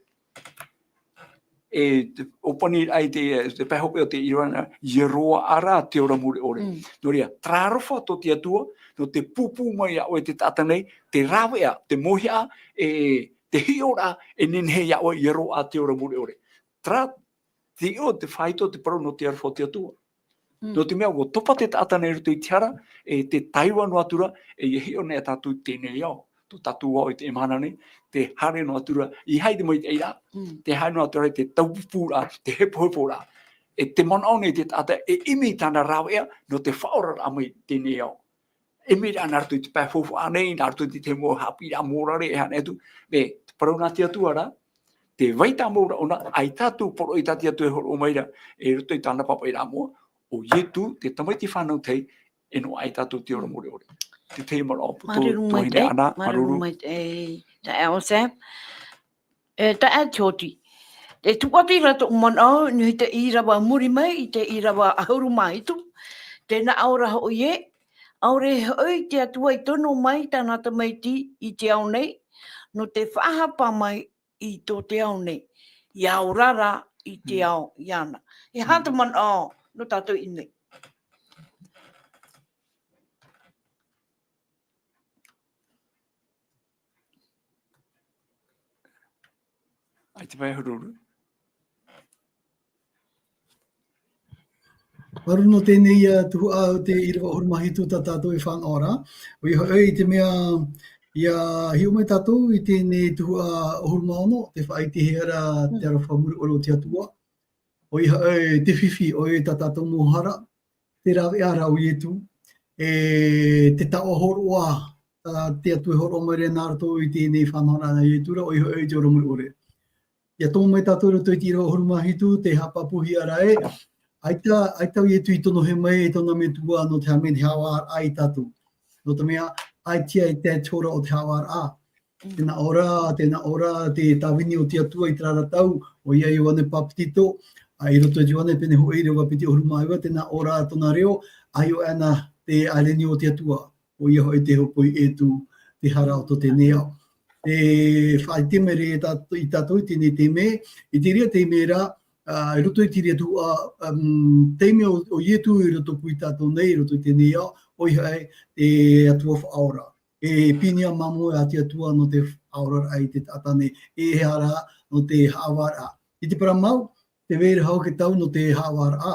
E, te, ʻōpani ai te, te pae hope o te ʻīrava nā, ʻia roaʻa rā te ora mure ʻore. Mm. Nō reira, terā aroha tō te Atua, nō te pūpū mai iā ʻoe te taʻata nei, te rāveʻa, te mōhiʻa, e, te hiʻoraʻa, e nehenehe iā ʻoe ʻia roaʻa te ora mure ʻore. Terā, te ʻo, te faito, te parau nō te aroha o te Atua. Mm. Nō te mea, ʻua topa te taʻata nei i roto i te hara, e te taiva noa atu ra, e ʻia hiʻo nei tātou i teie nei ao. Tō tātou ao i teie mahana nei, te haere noa atu ra, ʻeiaha te maitaʻi ra, Mm. te haere noa atu ra, te taupupūraʻa, te hepoheporaʻa. E te manaʻo nei te taʻata, e ʻimi i tāna rāveʻa, nō te faʻaoraraʻa mai i teie nei ao. E ʻimi rā nā roto i te pae faufaʻa nei, nā roto i te mau haʻapiʻiraʻa mōrare e haere atu. Mea, te parau nā te Atua ra, tē vai tāmau ra ʻōna, ʻaita atu poroʻi tā te Atua e hōroʻa mai ra, i roto i tāna pāpaʻiraʻa moʻa, ʻo Ietu, te tamaiti fānau tahi, e noaʻa ia tātou te ora mure ʻore. Te tahi manaʻo poto, Māuruuru tuahine maitaʻi, Ana, māuruuru māuruuru. maitaʻi, taeaʻe Sam. E, taeaʻe Tioti. Tē tūʻati ra tōʻu manaʻo, nō te ʻīrava muri mai, i te ʻīrava ʻahuru mā hitu, tē nā ʻō ra hoʻi ē, ʻaore hoʻi te Atua i tono mai tāna tamaiti i te ao nei, nō te faʻahapa mai i tō te ao nei, ʻia ora ra i te Mm. ao iāna. E aha te Mm. manaʻo nō tātou i nei? ʻAita paʻi hururu. Māuruuru nō teie nei, ā, tuhaʻa o te ʻīrava ʻahuru mā hitu tā tātou e fānaʻo ra. ʻOia hoʻi, i te mea, ʻia hiʻo mai tātou i teie nei tuhaʻa ʻahuru mā ono, tē faʻaʻitehia ra te Mm. aroha mure ʻore o te Atua. ʻOia hoʻi te fifi, ʻoia tā tātou mau hara, te rāveʻa ra o Ietu, e te taoʻa hōroʻa, ā, te Atua e hōroʻa mai ra nā roto i teie nei fānaʻoraʻa a Ietu ra, ʻoia hoʻi te ora mure ʻore. ʻIa tomo mai tātou i roto i te ʻīrava ʻahuru mā hitu, tē haʻapāpūhia ra ē, ʻaita, ʻaita ʻo Ietu i tonohia mai e tōna metua nō te haʻamea te haʻavāraʻa ia tātou. Nō te mea, ʻaita e tae atu ra ʻo te haʻavāraʻa. Tē nā ʻō ra, tē nā ʻō ra te tāvini o te Atua i terā ra tau, ʻoia Ioane Papetito, ā, i roto i Ioane pene hōʻē ʻīrava piti ʻahuru mā iva, tē nā ʻō ra tōna reo, ʻa io ana te ʻāleni o te Atua, ʻoia hoʻi te hōpoi ʻē atu te hara o tō teie nei ao. E faʻaʻite mai ra tā-, i tātou i teie nei taime, i te reira taime ra, ā, i roto i te reira tuhaʻa, um, taime o, o Ietu i rotopū ia tātou nei, i roto i teie nei ao, ʻoia hoʻi te Atua Faʻaora. E pīnia māmoe a te Atua nō te faʻaoraraʻa i te taʻata nei, e hara nō te haʻavāraʻa. I te parau mau, tē vai ra hoʻi te tau nō te haʻavāraʻa.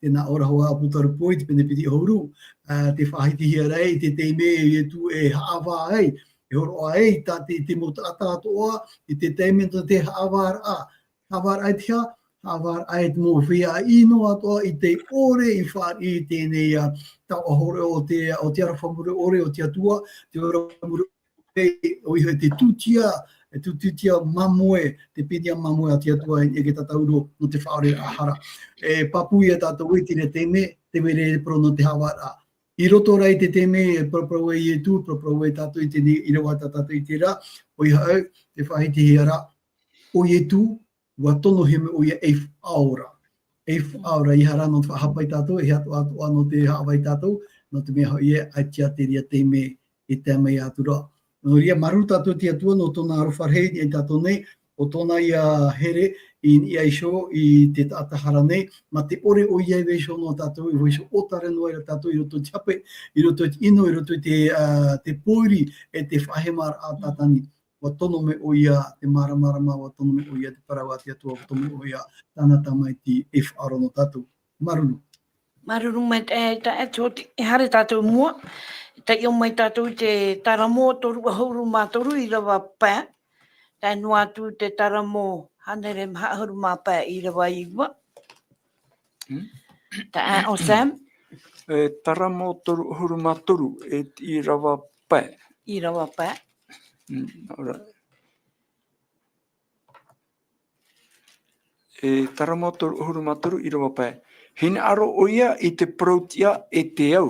Tē nā ʻō ra hoʻi ʻĀpōtarupo i te pene piti ʻahuru, ā, tē faʻaʻitehia ra i te taime ʻo Ietu e haʻavā ai, e hōroʻa ai, tā te, te mau taʻata atoʻa, i te taime nō te haʻavāraʻa. Haʻavāraʻa i te aha, haʻavāraʻa i te mau feiā ʻino atoʻa i tē ʻore i fāriʻi i teie nei, ā, taoʻa hōroʻa o te, o te aroha mure ʻore o te Atua, te aroha mure ʻore, ʻoia hoʻi te tūtia, e tūtia māmoe, te pīnia māmoe a te Atua i niʻa i te tātauro nō te faʻaoraraʻa hara. E pāpū ia tātou i teie taime, tē vai ra te parau nō te haʻavāraʻa. I roto rā i te taime, e paraparau ai Ietu, paraparau ai tātou i teie nei ʻīrava tā tātou i ʻite ra, ʻoia hoʻi, tē faʻaʻitehia ra, ʻo Ietu, ʻua tonohia mai ʻoia ei faʻaora. Ei faʻaora, ʻeiaha rā nō te faʻahapa ia tātou, ʻeiaha atoʻa nō te haʻavā ia tātou, nō te mea hoʻi ē, ʻaita te reira taime e tae mai atu ra. Nō reira, māuruuru tātou i te Atua nō tōna aroha rahi i niʻa ia tātou nei, ʻo tōna ia here i niʻa iho i te taʻata hara nei, mā te ʻore ʻoia e vaiiho noa tātou, e vaiiho ʻōtare noa ra tātou i roto i te hape, i roto i te ʻino, i roto i te, ā, te pōiri, e te faʻahemaraʻa tātani. ʻUa tono mai ʻoia te māramarama, ʻua tono mai ʻoia te parau a te Atua, ʻua tono mai ʻoia tāna tamaiti e faʻaora nō tātou. Māuruuru. Māuruuru maitaʻi, e, e, e, e haere tātou i mua, taiʻo mai tātou i te Taramo toru ʻahuru mā toru ʻīrava pae, tae noa atu te Taramo hānere maha ʻahuru mā pae ʻīrava iva. Hmm? Taeaʻe Sam. E, Taramo toru ʻahuru mā toru, e, ʻīrava pae. ʻĪrava pae. Mm, all right. E Taramo toru ʻahuru mā toru ʻīrava pae. Hinaʻaro ʻoia i te parau-tiʻa e te au.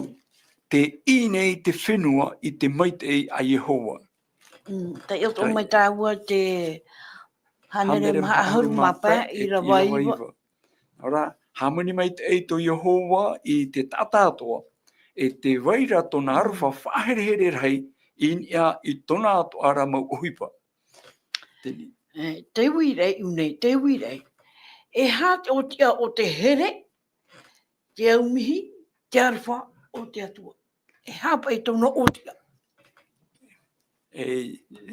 E ʻī nei te fenua i te maitaʻi a Iehova. Mm, taiʻo atoʻa mai tāua te hānere maha ʻahuru mā pae, ʻīrava iva. Ora, hāmani maitaʻi tō Iehova i te taʻata atoʻa, e tē vai ra tōna aroha faʻaherehere rahi i niʻa i tōna atoʻa ra mau ʻohipa. Tēnei. E, te uiraʻi, ʻū nei, te uiraʻi. E aha te ʻōtiʻa o te here, te aumihi, te aroha o te Atua? E aha paʻi tōna ʻōtiʻa? E,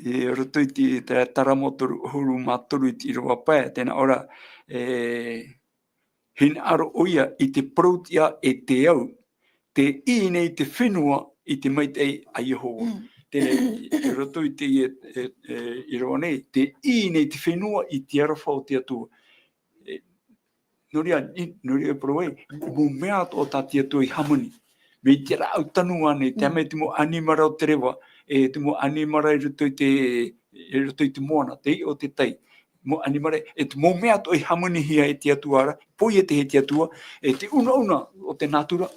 i roto i te, te Taramo toru ʻahuru mā toru i te ʻīrava pae, tē nā ʻō ra, e, hinaʻaro ʻoia i te parau-tiʻa e te au, tē ʻī nei te fenua i te maitaʻi a Iehova. Mm. Tēnei, i roto i te, e, e, e, ʻīrava nei, tē ʻī nei te fenua i te aroha o te Atua. E, nō reira, i, nō reira e parau ai, mau mea atoʻa tā te Atua i hāmani. Mai te rāʻau tanu ānei, te Mm. mea te mau ʻanimara o te reva, e te mau ʻanimara i roto i te, i roto i te moana, te iʻa o te tai. Mau ʻanimara, e te mau mea atoʻa i hāmanihia e te Atua ra, poiete e te Atua, e te ʻunaʻuna o te nātura,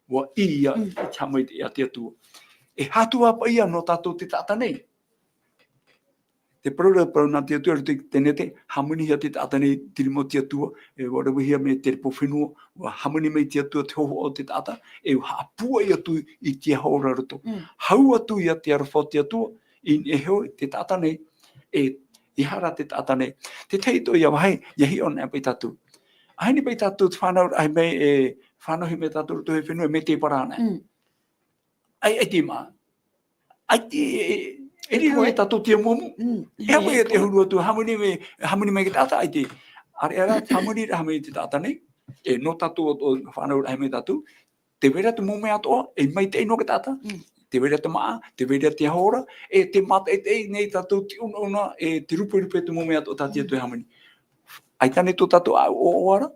ʻua ʻī ia Mm. i te haʻamaitaʻi a te Atua. E aha atu paʻi ia nō tātou te taʻata nei. Te parau ra, parau nā te Atua, i roto i te Tenete, hāmanihia te taʻata nei i te rima o te Atua, e ʻua ravehia mai te repo fenua, ʻua hāmani mai te Atua te hōhoʻa o te taʻata, e ʻua haʻapūai atu i te aho ra roto. Mm. Hau atu ia te aroha o te Atua, i niʻa iho i te taʻata nei, e, e aha rā te taʻata nei. Te tahi atoʻa ia vāhi, ʻia hiʻo anaʻe paʻi tātou. ʻAhani paʻi tātou te fānauraʻa mai, e, fānauhia mai tātou roto i te fenua, e mētēpara anaʻe. Mm. ʻAi, ʻaita i maʻa. ʻAita, e, e riro ia tātou te amuamu. Mm. E aha paʻi ia te huru atu, hāmani mai, hāmani mai te taʻata, ʻaita. ʻĀreʻa rā, hāmani ra, hāmani te taʻata nei. E, nō tātou, ʻo, ʻo, fānauraʻa mai tātou. Tē vai ra te mau mea atoʻa, e maitaʻi noa te taʻata. Mm. Tē vai ra te maʻa, tē vai ra te aho ra, e tē mātaʻitaʻi nei tātou te ʻunaʻuna, e te ruperupe te mau mea atoʻa tā te Atua e hāmani. ʻAita nei tō tātou ʻāʻau ʻoaʻoa ra.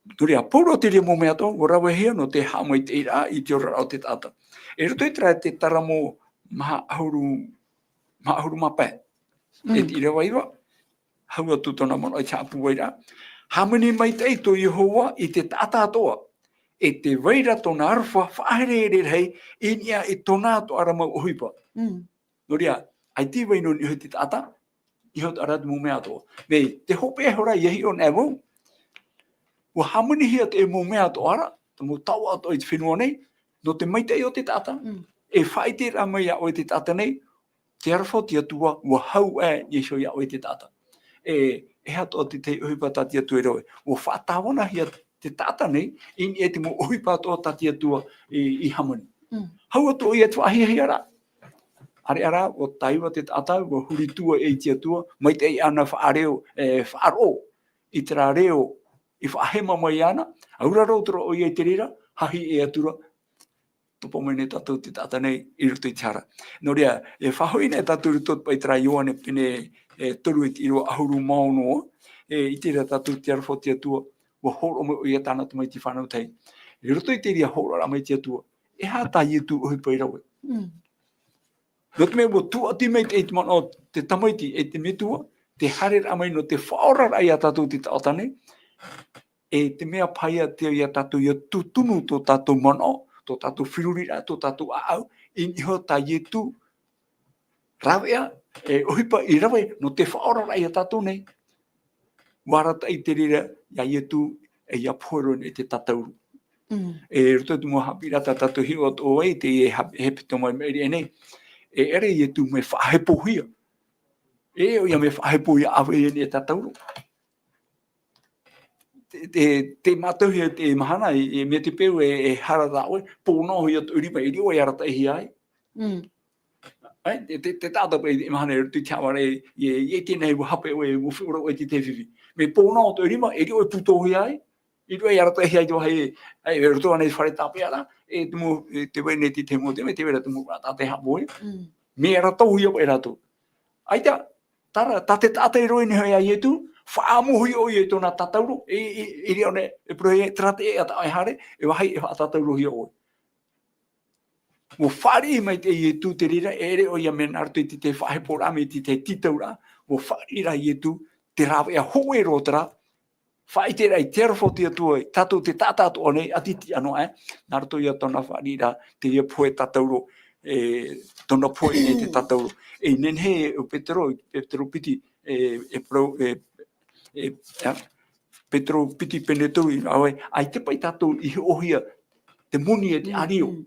Nō reira, pauroa te reira mau mea atoʻa, ʻua ravehia nō te haʻamaitaʻiraʻa i te oraraʻa o te taʻata. I roto i terā te Taramo maha ʻahuru, maha ʻahuru mā pae. Mm. E te ʻīrava iva, hau atu tōna manaʻo i te haʻapūairaʻa. Hāmani maitaʻi tō Iehova i te taʻata atoʻa, e tē vai ra tōna aroha faʻaherehere rahi i niʻa i tōna atoʻa ra mau ʻohipa. Mm. Nō reira, ʻaita i vai noa i niʻa iho i te taʻata, i niʻa iho atoʻa ra te mau mea atoʻa. Mai te hopeʻa iho ra, ʻia hiʻo anaʻe vau, ʻua hāmanihia te mau mea atoʻa ra, te mau taoʻa atoʻa i te fenua nei, nō te maitaʻi o te taʻata. Mm. E faʻaʻiteraʻa mai iā ʻoe te taʻata nei, te aroha o te Atua, ʻua hau aʻe i niʻa iho iā ʻoe te taʻata. E, e aha atoʻa te tahi ʻohipa tā te Atua i rave. ʻUa faʻatāvanahia te taʻata nei, i niʻa i te mau ʻohipa atoʻa tā te Atua i, i hāmani. Mm. Hau atu ʻoia i te faʻahiahia ra. ʻĀreʻa rā, ʻua taiva te taʻata, ʻua huri atu ē i te Atua, maitaʻi āna faʻareo, e, faʻaroʻo i terā reo i faʻahema mai ana, aura roa atu ra ʻoia i te reira, hahi ʻē atu ra, topa mai nei tātou te taʻata nei i roto i te hara. Nō reira, e faʻahoʻi nei tātou i roto paʻi terā Ioane pene, e, toru i te ʻīrava ʻahuru mā ono, e, ʻite ra tātou te aroha o te Atua, ʻua hōroʻa mai ʻoia tāna tamaiti fānau tahi. I roto i te reira hōroʻaraʻa mai te Atua, e aha tā Ietu ʻohipa i rave. Mm. Nō te mea ʻua tūʻati mai te, te manaʻo te tamaiti e te metua, te haereraʻa mai nō te faʻaoraraʻa iā tātou te taʻata nei, e te mea paha ia te, iā tātou ʻia tūtunu tō tātou manaʻo, tō tātou feruriraʻa, tō tātou ʻāʻau, i niʻa iho tā Ietu, rāveʻa, e ʻohipa i rave nō te faʻaoraraʻa iā tātou nei. ʻUa arataʻi te reira iā Ietu, e ʻia pohe roa i te tātauro. Mm. E roto i te mau haʻapiʻiraʻa tā tātou hiʻo atoʻa ai, te, e ha-, hepetoma i maʻiri aʻe nei. E ʻere Ietu mea faʻahepohia. E ʻoia mea faʻahepohia ʻāvaʻe nei e tātauro. Te, te, tē mātauhia te mahana, e, e mea te peu e, e hara tā ʻoe, pōnaʻohia tō rima, e riro e arataʻihia ai. Mm. Ai, te, te, te taʻata paʻi i te mahana i roto i te haʻavare, e, e, e tēnei ʻua hape ʻoe, ʻua fifi ʻoe i te fifi. Mea pōnaʻo tō rima, e riro e pūtōhia ai, e riro e arataʻihia ai te vāhi, ai, e roto ānei i te fare tāpeʻa ra, e te mau, e tē vai nei te, te mau, te mea, tē vai ra te mau, tā te haʻapohe. Mm. Mea arataʻihia paʻi rātou. ʻAita, tā, tā te taʻata i rave nei iā Ietu, faʻaʻamuhia ʻoia i tōna tātauro, e, e, e riro nei, e parau ē, terā te ʻēʻa tā ʻoe e haere, e vāhi e faʻatātaurohia ʻoe. ʻUa fāriʻi mai te Ietu te reira, e ʻere ʻoia mea nā roto i te, te faʻaheporaʻa mai te, te tītauraʻa, ʻua fāriʻi rā Ietu, te rāveʻa hōʻē roa terā, Faʻaʻite rā, i te aroha o te Atua, tātou te taʻata atoʻa nei, ʻati tiʻa noa, e, nā roto ia tōna fāriʻiraʻa, teie pohe tātauro, e, tōna pohe nei te tātauro. E nehenehe, o Petero, Petero piti, e, e parau, e, e, e, Petero piti pene toru, ʻaore, ʻaita paʻi tātou i hiʻohia, te moni e te Mm, ʻārio. mm.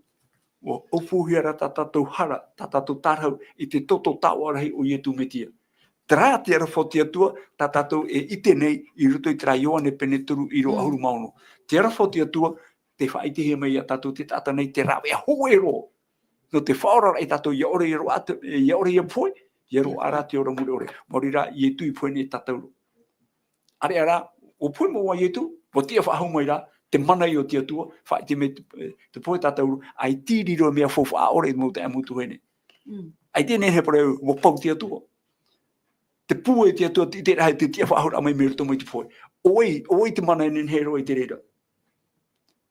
ʻUa ʻōpuahia rā tā tātou hara, tā tātou tārahu i te toto taoʻa rahi o Ietu Metia. Terā te aroha o te Atua, tā tātou e ʻite nei i roto i terā Ioane pene toru ʻīrava Mm. ʻahuru mā ono. Te aroha o te Atua, tē faʻaʻitehia mai ia tātou te taʻata nei te rāveʻa hōʻē roa. Nō te faʻaoraraʻa ia tātou, ʻia ʻore ia roaʻa te, ʻia ʻore ia pohe, ʻia roaʻa rā te ora mure ʻore. Maori rā, Ietu i pohe nei tātauro. ʻĀreʻa rā, ʻua pohe mau ʻo Ietu, ʻua tiʻa faʻahou mai rā, te mana o te Atua, faʻaʻite mai te, te pohe tātauro, ʻaita i riro mea faufaʻa ʻore i te mau taeaʻe, mau tuahine. Mm. ʻAita e nehenehe e parau, ʻua pau te Atua. Te pūai o te Atua, te, te rahi, te tiʻa faʻahouraʻa mai mai roto mai te pohe. ʻO vai, ʻo vai te mana e nehenehe e roaʻa i te reira.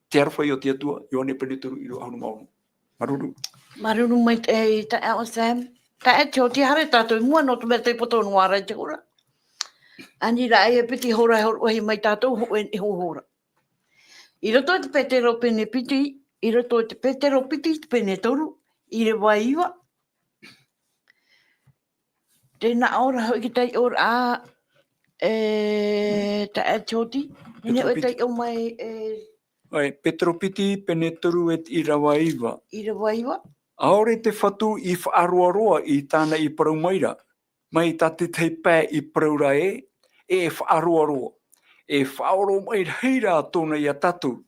Te aroha o te Atua, Ioane pene toru ʻīrava ʻahuru mā ono. Māuruuru. Māuruuru maitaʻi, e, taeaʻe Sam. Taeaʻe Tioti, haere tātou i mua nō te mea tei poto noa ra i te hora. Anei rā e piti hora e hōroʻahia mai tātou, hōʻē, e hō hora. I roto i te Petero pene piti, i roto i te Petero piti, te pene toru, ʻīrava iva. Tē nā ʻō ra hoʻi te taiʻoraʻa, e, taeaʻe Tioti, e nehenehe e Petero piti. Taiʻo mai, e. ʻOe, Petero piti, pene toru e te ʻīrava iva. ʻĪrava iva. ʻAore te Fatu i faʻaroaroa i tāna i parau mai ra, mai tā te tahi pae i parau ra ē, e faʻaroaroa. E faʻaoromaʻi rahi rā tōna ia tātou.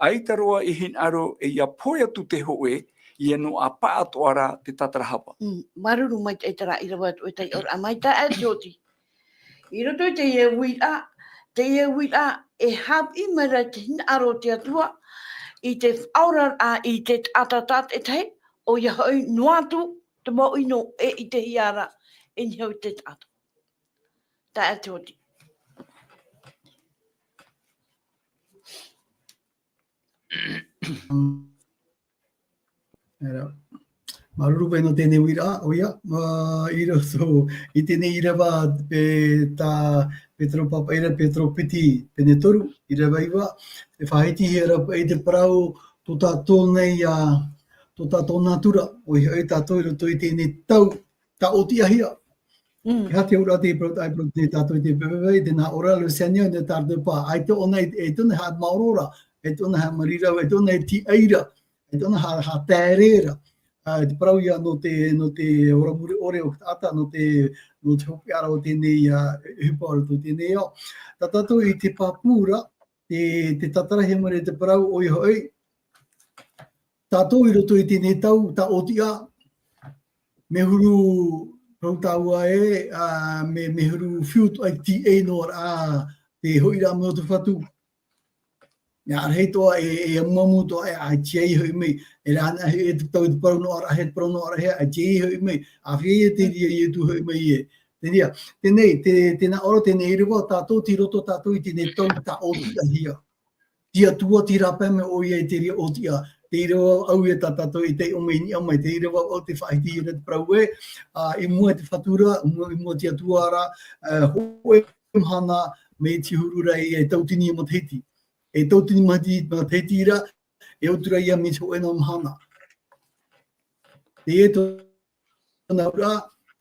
ʻAita roa i hinaʻaro e ʻia pohe atu te hōʻē, ʻia noaʻa pāʻatoʻa rā te tātarahapa. Mm, māuruuru maitaʻi terā ʻīrava atu e taiʻoraʻa mai taeaʻe Tioti. I roto i teie uiraʻa, teie uiraʻa e haʻapiʻi mai ra te hinaʻaro o te Atua, i te faʻaoraraʻa i te taʻata tātaʻitahi, ʻoia hoʻi noa atu te mau ʻino e ʻitehia ra, e niʻa i te taʻata. Taeaʻe Tioti. Era. Māuruuru paʻi nō teie uiraʻa, ʻoia, ā, i roto i teie ʻīrava, e, tā Petero pāpaʻi ra, Petero piti, pene toru, ʻīrava iva, e faʻaʻitehia ra paʻi te parau, tō tātou nei, ā, tō tātou nātura, ʻoia hoʻi tātou i roto i teie tau, taʻotiʻahia. Mm. He aha te auraʻa tei parau, tei parau nei tātou i te pepe, i te nā ʻō ra, le Seigneur ne tarde pas. ʻAita ʻōna, ʻaita ʻōna e haʻamaoro ra, ʻaita ʻōna e haʻamāuruuru ra, ʻaita ʻōna e tīaʻi ra, ʻaita ʻōna e haʻa-, haʻataere ra. Ā, te parau ia nō te, nō te ora mure ʻore o te taʻata, nō te, nō te hopeʻa ra o teie, ā, ʻohipa o roto i teie ao. Tā tātou i te pāpū ra, te, tē tātarahia mai ra te parau, ʻoia hoʻi, tātou i roto i teie tau, taʻotiʻa, mea huru, parau tāua ē, ā, mea, mea huru fiu atoʻa i te tīaʻi noa ra, ā, te hoʻiraʻa mai o te Fatu. ʻIa rahi atoʻa, e, e amuamu atoʻa, e, ʻaita e hoʻi mai, e rā na, e te tau i te parau noa ra, e te parau noa ra, e, ʻaita e hoʻi mai, ʻāfia ia te reira, Ietu hoʻi mai ē. Te reira, teie, te, tē nā ʻō ra teie ʻīrava, tātou tei roto tātou i teie tau taʻotiʻahia. Te Atua tei rāpae mai ʻoia i te reira ʻōtiʻa, te ʻīrava ʻau ia tā tātou i taiʻo mai i niʻa mai, te ʻīrava ʻau tē faʻaʻitehia ra te parau ē, ā, i mua i te Fatu ra, i mua, i mua i te Atua ra, ā, hōʻē mahana, mai te huru ra ïa e tautini matahiti. E tautini mati-, matahiti ra, e ʻaita rā ïa mai te hōʻē noa mahana. Teie tōna auraʻa,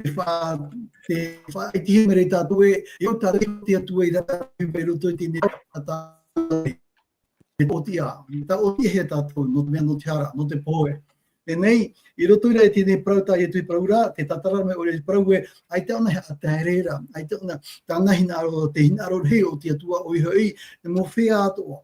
te fa-, te faʻaʻitehia mai ra ia tātou ē, e ʻo tātou te Atua i rāpae i roto i teie taʻata. E ʻōtiʻa, taʻotiʻahia tātou, nō te mea nō te hara, nō te pohe. Teie, i roto i rā i teie parau tā Ietu i parau ra, tē tātara mai ʻoia i te parau ē, ʻaita ʻōna e haʻataere ra, ʻaita ʻōna, tāna hinaʻaro, te hinaʻaro rahi o te Atua ʻoia hoʻi, te mau feiā atoʻa.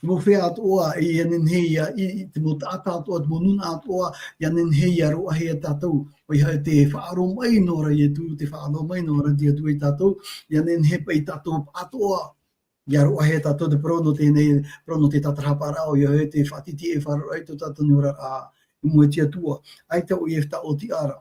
Te mau feiā atoʻa, ʻia nehenehe ïa, i, i te mau taʻata atoʻa, te mau nūnaʻa atoʻa, ʻia nehenehe ïa roaʻahia tātou. ʻOia hoʻi te faʻaroʻo mai noa ra Ietu, te faʻaroʻo mai noa ra te Atua ia tātou, ʻia nehenehe paʻi tātou atoʻa. ʻIa roaʻahia tātou te parau nō teie, parau nō te tātarahapa ra, ʻoia hoʻi te faʻatītīraʻa e faʻaroʻo ai tō tātou nei oraraʻa i mua i te Atua. ʻAita ʻoia e taʻotiʻa ra.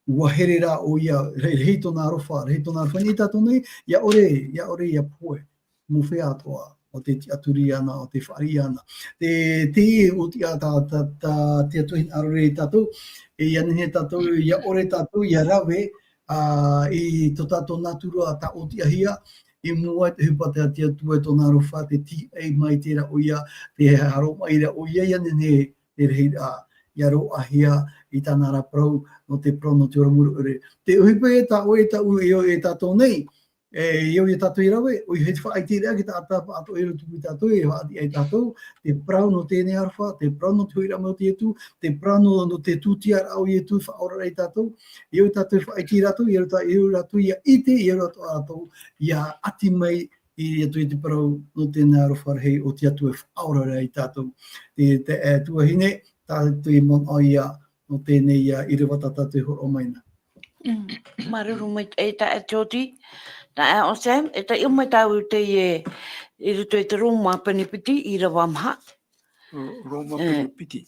ʻUa here rā ʻoia, rahi, rahi tōna aroha, rahi tōna aroha i niʻa ia tātou nei, ʻia ʻore, ʻia ʻore ʻia pohe. Mau feiā atoʻa, ʻo tē tiʻaturi ana, ʻo tē fāriʻi ana. Te, te ʻōtiʻa tā, tā, tā te Atua hinaʻaro ra ia tātou, e ʻia nehenehe tātou, ʻia ʻore tātou, ʻia rave, ā, i tō tātou nātura taʻotiʻahia, i mua i te ʻohipa a te Atua e tōna aroha, te tīaʻi mai terā ʻoia, te haʻaroʻo mai ra ʻoia ia nehenehe te rahiraʻa, ʻia roaʻahia i tāna ra parau nō te parau nō te ora mure ʻore. Te ʻohipa ia tā ʻoe, e tāʻu, e, e tātou nei, e, e au ia tātou i rave, ʻoia hoʻi te faʻaʻiteraʻa ki te taʻata pāʻatoʻa i roto ia tātou, e faʻaʻite ai tātou, te parau nō teie nei aroha, te parau nō te hoʻiraʻa mai o Ietu, te parau nō, nō te tūtiaraʻa o Ietu, faʻaora ai tātou, e au ia tātou i faʻaʻite ia rātou, e au ia rātou, e au ia rātou ʻia ʻite, e au ia rātou, ʻia ʻati mai i roto i te parau nō teie nei aroha rahi o te Atua e faʻaora ra ia tātou. Te, te, e, tuahine, tātou i manaʻo ia, nō teie nei ʻīrava tā tātou e hōroʻa mai na. Mm. Māuruuru maitaʻi e taeaʻe Jody, taeaʻe Osem, e taiʻo mai tāua teie i roto i te Roma pene piti, ʻīrava maha. Ro-, Roma E, pene piti.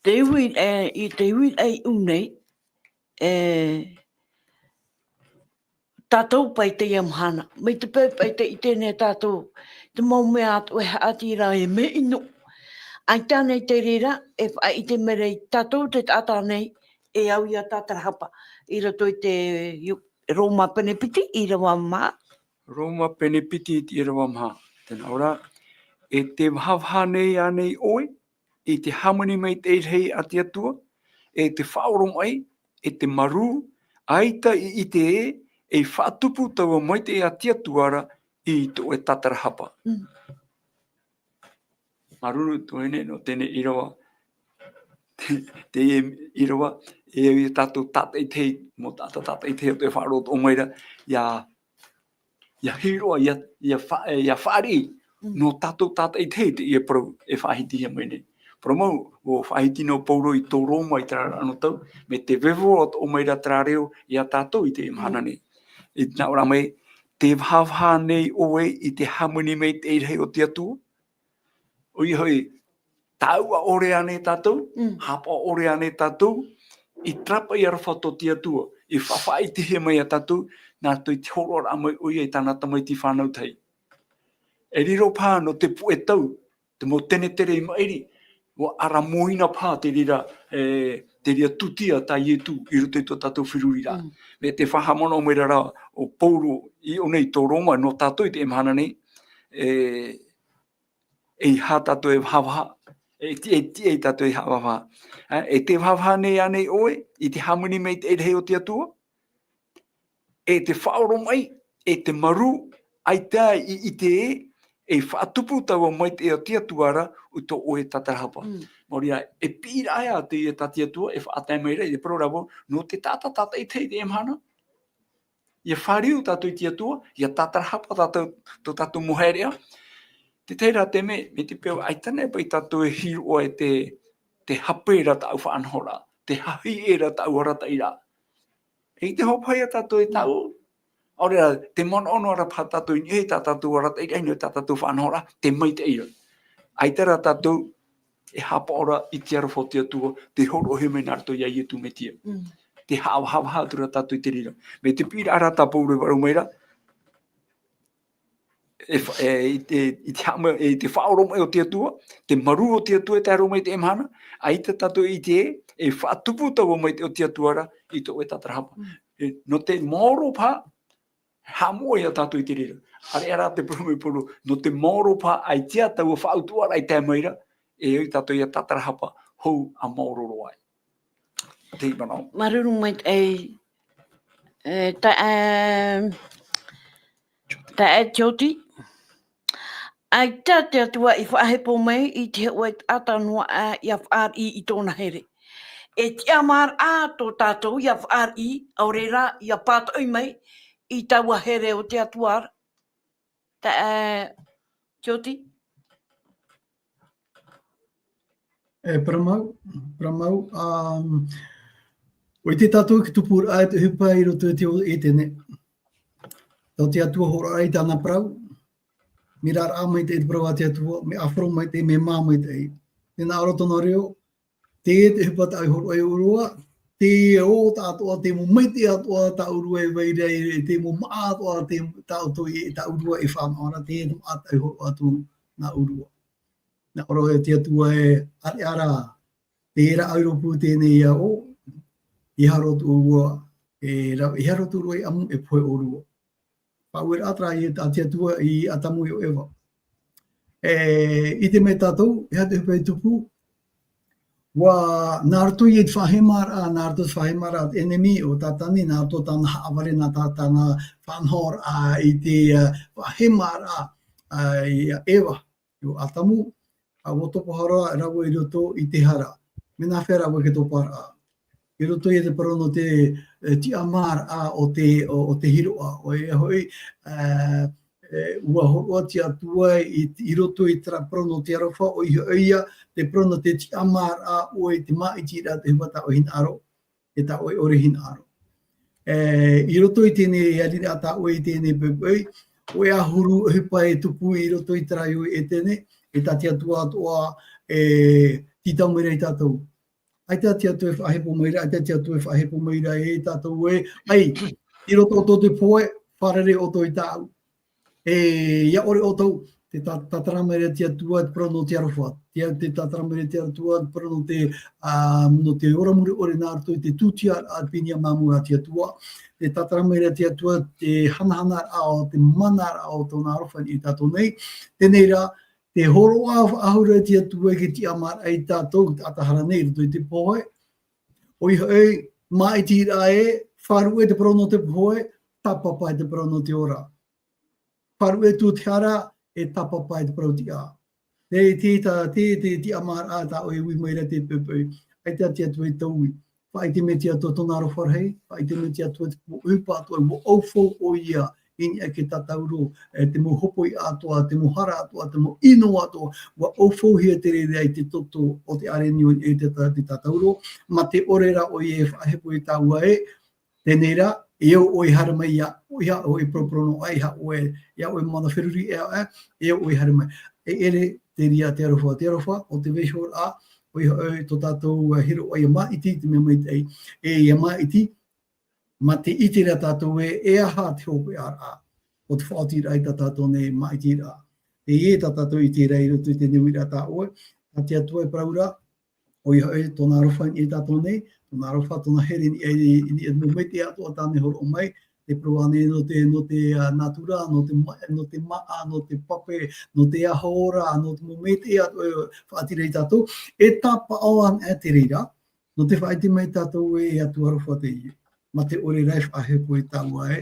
Te ui, e, i te ui, e, i ʻū nei, e, tātou paʻi i teie mahana. Mai te peu paʻi tē ʻite nei tātou, te mau mea atoʻa e haʻati ra e mea ʻino. ʻAita nei te reira, e faʻaʻite mai ra ia tātou te taʻata nei, e au ia tātarahapa. I roto i te Roma pene piti, ʻīrava maha. Roma pene piti, ʻīrava maha. Tē nā ʻō ra, e tē vahavaha nei ānei ʻoe, i te hāmani maitaʻi rahi a te Atua, e te faʻaoromaʻi, e te marū, ʻaita i ʻite ē, ei faʻatupu taua maitaʻi a te Atua ra i tō ʻoe tātarahapa. Mm. Māuruuru tuahine nō teie ʻīrava, te, teie ʻīrava, e au ia tātou tātaʻitahi, mau taʻata tātaʻitahi atoʻa e faʻaroʻo mai ra, ʻia ʻia hiʻo roa, ʻia, ʻia fa-, ʻia fāriʻi, Mm. nō tātou tātaʻitahi teie parau e faʻahitihia mai nei. Parau mau, ʻua faʻahiti noa Paulo i tō Roma i terā ra anotau, mai te vevo atoʻa mai ra terā reo ia tātou i teie mahana Mm. nei. E nā ʻō ra mai, tē vahavaha nei ʻoe i te hāmani maitaʻi rahi o te Atua? ʻOia hoʻi, tāuʻa ʻore ānei tātou, Mm. haʻapaʻo ʻore ānei tātou, i terā paʻi aroha tō te Atua, i faʻaʻitehia mai ia tātou, nā roto i te hōroʻaraʻa mai ʻoia i tāna tamaiti fānau tahi. E riro paha nō te puʻe tau, te mau tenetere i maʻiri, ʻua ʻaramoina paha te reira, e, te reira tūtia tā Ietu i roto i tō tātou feruriraʻa. Mm. Mai te faʻahaʻamanaʻo mai ra ʻo Paulo i ʻō nei tō Roma, nō tātou i teie mahana nei, e, ʻeiaha tātou e vahavaha, e ti-, e tiʻa ia tātou e haʻavahavaha. E, e tē vahavaha nei ānei ʻoe, i te hāmani maitaʻi rahi o te Atua, e te faʻaoromaʻi, e te marū, ʻaita i ʻite ē, ei faʻatupu taua maitaʻi o te Atua ra, i tō ʻoe tātarahapa. Mm. Maori ā, e piʻiraʻa ïa teie tā te Atua, e faʻatae mai ra, i te parau ra vau, nō te taʻata tātaʻitahi i teie mahana. ʻIa fāriu tātou i te Atua, ʻia tātarahapa tātou, tō tātou mau haereʻa. Te tahi ra te mea, mai te peu ʻaita nei paʻi tātou e hiʻo ʻoe te, te hape ra tāʻu faʻanahoraʻa, te hahiʻe ra tāʻu arataʻiraʻa. E ʻite hoʻi paha ïa tātou e tāʻu. ʻAore rā, te manaʻo noa ra paha tātou i niʻa i tā tātou arataʻiraʻa, i niʻa i tā tātou faʻanahoraʻa, te maitaʻi ra. ʻAita rā tātou e haʻapaʻo ra i te aroha o te Atua, tē hōroʻahia mai nā roto ia Ietu Metia. Mm. Tē haʻavahavaha atu ra tātou i te reira. Mai te piʻiraʻa rā tā Paulo e faʻaroʻo mai ra, e fa-, e, i te, i te haʻama-, i te faʻaoromaʻi o te Atua, te marū o te Atua e tae roa mai i teie mahana, ʻaita tātou i ʻite ē, ei faʻatupu taua maitaʻi o te Atua ra, i tō ʻoe tātarahapa. Mm. E, nō te maoro paha, haʻamoʻe ïa tātou i te reira. ʻAreʻa rā te parau mai Paulo, nō te maoro paha ʻaita taua faʻautuʻaraʻa i tae mai ra, e au tātou ïa tātarahapa, hou ʻa maoro roa ai. Te manaʻo. Māuruuru maitaʻi, e, e, tā, e, taeaʻe Jody. ʻAita te Atua i faʻahepo mai i te hōʻē taʻata noa aʻe ʻia fāriʻi i tōna here. E tiʻamāraʻa tō tātou ʻia fāriʻi, ʻaore rā, ʻia pātoʻi mai i taua here o te Atua ra. Taeaʻe Jody? E, parau mau, parau mau, um, ʻua ʻite tātou i te tupuraʻa e te ʻohipa i roto i te ʻō o ʻĪtene. Tau te Atua hōroʻa i tāna parau, mea raraʻa maitaʻi te parau a te Atua, mea ʻāfaro maitaʻi, mea mā maitaʻi. Tē nā ʻō ra tōna reo, teie te ʻohipa tāʻu i hōroʻa iā ʻoe, teie ʻo tāʻatoʻa, te mau maitaʻi atoʻa tā ʻōrua e vai ra, e te mau māʻa atoʻa, te, tā ʻoutou e, tā ʻōrua e fānaʻo ra, teie te māʻa tāʻu i hōroʻa atu nā ʻōrua. Nā ʻō ra e te Atua ē, ʻareʻa rā, te rāʻau i rōpū teie nei iā ʻoe, ʻeiaha roa tō ʻōrua e rave, ʻeiaha roa tō ʻōrua e ʻamu, e pohe ʻōrua. Faʻaueraʻa terā i te Atua i Atamu e ʻo Eva. E, ʻite mai tātou, e aha te ʻohipa i tupu, ʻua, nā roto i te faʻahemaraʻa, nā roto i te faʻahemaraʻa te ʻenemi ʻo Tātani, nā roto tāna haʻavare, nā tā-, tāna faʻanahoraʻa i te, ā, faʻahemaraʻa, ā, ia Eva, ʻo Atamu, ā, ʻua topa hara rāua i roto i te hara. Mea nā hea rāua e topa ra? I roto i te parau nō te, e, tiʻamāraʻa o te, o, o te hiroʻa, ʻoia hoʻi, ā, e, ʻua hōroʻa te Atua i, i roto i terā parau nō te aroha, ʻoia hoʻi ia, te parau nō te tiʻamāraʻa, ʻoia te māʻitiraʻa, te ʻohipa tā ʻoe hinaʻaro, e tā ʻoe ʻore hinaʻaro. E, i roto i teie nei, i ani rā tā ʻoe i teie nei poʻipoʻi, ʻoia ʻahuru ʻohipa e tupu i roto i terā iho i ʻētene, e tā te Atua atoʻa, e, tītau mai ra ia tātou. ʻAita te Atua e faʻahepo mai ra, ʻaita te Atua e faʻahepo mai ra ia tātou ē, ʻai, i roto ʻoutou i te pohe, fārerei ʻoutou ia tāʻu. E, ʻia ʻore ʻoutou, tē tā-, tātara mai ra te Atua te parau nō te aroha, te, tē tātara mai ra te Atua te parau nō te, ā, nō te ora mure ʻore nā roto i te tūtiaraʻa, te pīhaʻi māmū a te Atua, tē tātara mai ra te Atua te hanahana o te manaraʻa o tōna aroha i niʻa ia tātou nei, teie rā, te hōroʻa faʻahou ra te Atua i te tiʻamāraʻa ia tātou, te taʻata hara nei i roto i te pohe. ʻOia hoʻi, māʻitiraʻa ē, faʻaruʻe te parau nō te pohe, tāpapa te parau nō te ora. Faʻaruʻe atu te hara, e tāpapa te parau tiʻa. Te, te, tā, te, te tiʻamāraʻa tā ʻoe e ui mai ra i te poʻipoʻi. ʻAita te Atua e taui. Faʻaʻite mai te Atua tōna aroha rahi, faʻaʻite mai te Atua te ʻohipa atoʻa, ʻua ʻaufau ʻoia i niʻa i te tātauro, e, te mau hopoiʻa atoʻa, te mau hara atoʻa, te mau ʻino atoʻa, ʻua ʻaufauhia te reira i te toto o te ʻāreʻa nō niʻa i te tā-, te tātauro, mā te ʻore ra ʻoia e faʻahepo ia tāua ē, teie rā, e au ʻoe e haere mai ia, ʻoia hoʻi e paraparau noa ai, ʻoia, ʻoia ʻoe mana feruri ʻē, ʻē, e au ʻoe e haere mai. E ʻere te reira te aroha, te aroha o te vaihoraʻa, ʻoia hoʻi tō tātou, ā, hiroʻa ʻia māʻiti i te mea maitaʻi, e ʻia māʻiti, mā te ʻite ra tātou ē, e aha te hopeʻaraʻa o te faʻaotiraʻa i tā tātou nei māʻitiraʻa. Teie tā tātou i ʻite ra i roto i te uiraʻa tā ʻoe, tā te Atua e parau ra, ʻoia hoʻi tōna aroha i niʻa ia tātou nei, tōna aroha, tōna here i niʻa i, i niʻa i te mau maitaʻi atoʻa tāna e hōroʻa mai, te parau ānei nō te, nō te, ā, natura, nō te ma-, nō te māʻa, nō te pape, nō te aho ora, nō te mau maitaʻi atoʻa e faʻaotira ia tātou, e tāpaʻo ana te reira, nō te faʻaʻite mai tātou ē, e Atua aroha teie. Mā te ʻore ra e faʻahepo ia tāua ē,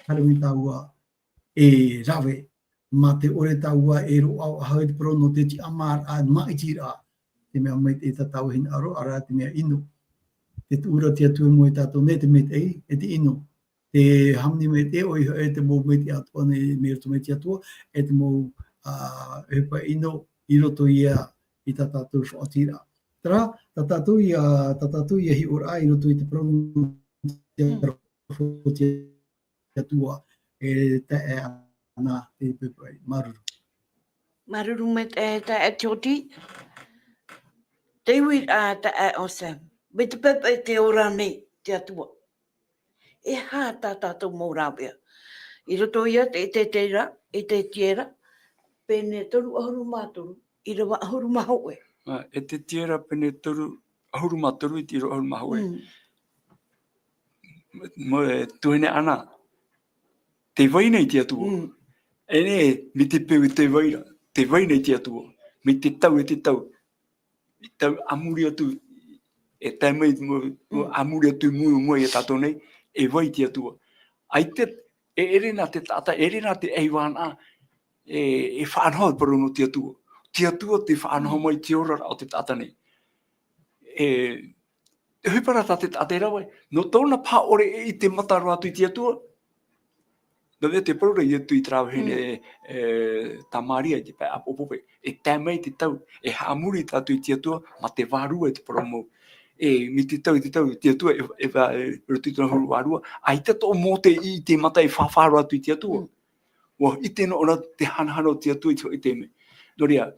haere mai tāua e rave, mā te ʻore tāua e roaʻa faʻahou i te parau nō te tiʻamāraʻa, māʻitiraʻa, te mea maitaʻi tā tāua hinaʻaro, ʻaore rā te mea ʻino. Tē tuʻu ra te Atua i mua ia tātou nei, te maitaʻi, e te ʻino. Te hāmani maitaʻi, ʻoia hoʻi te mau maitaʻi atoʻa nei, mai roto mai te Atua, e te mau, ā, ʻohipa ʻino, i roto ia i tā tātou faʻaotiraʻa. Terā, tā tātou ia, tā tātou ia hiʻoraʻa i roto i te parau nō te aroha o te Atua, e tae ana te poʻipoʻi. Māuruuru. Māuruuru maitaʻi, taeaʻe Tioti. Te uiraʻa, taeaʻe Sam. Mai te poʻipoʻi tē ora nei te Atua. E aha tā tātou mau rāveʻa? I roto ia i te Ezekiela, i te Ezekiela, pene toru ʻahuru mā toru, ʻīrava ʻahuru mā hōʻē. Ā, Ezekiela pene toru ʻahuru mā toru i te ʻīrava ʻahuru mā hōʻē. Mm. Mau, e, tuahine Ana, tē vai nei te Atua. Mm. E nehenehe, mai te peu tē vai ra, tē vai nei te Atua. Mai te tau e te tau. I tau a muri atu, e tae mai, mau, mau, mm, a muri atu i mua, mua ia tātou nei, e vai te Atua. ʻAita, e ʻere nā te taʻata, e ʻere nā te ʻaivānaʻa, e, e faʻanaho te parau nō te Atua. Te Atua tē faʻanaho mai te oraraʻa o te taʻata nei. E, te ʻohipa ra tā te taʻata e rave, nō tōna paʻari e ʻite mataʻu atu i te Atua, nō te mea tē parau ra Ietu i terā vahine, mm, e, e, Tamaria i te pae ʻāpōpō, e tae mai te tau, e haʻamori tātou i te Atua, mā te vārua i te parau mau. E, mai te tau i te tau, te Atua, e, e, e, e roto i tōna huru vārua, ʻaita atoʻa Mōte i ʻite mataʻu e faʻaroʻo atu i te Atua. Mm. ʻUa ʻite noa ʻōna te hanahana o te Atua i te hoʻi taime. Nō reira,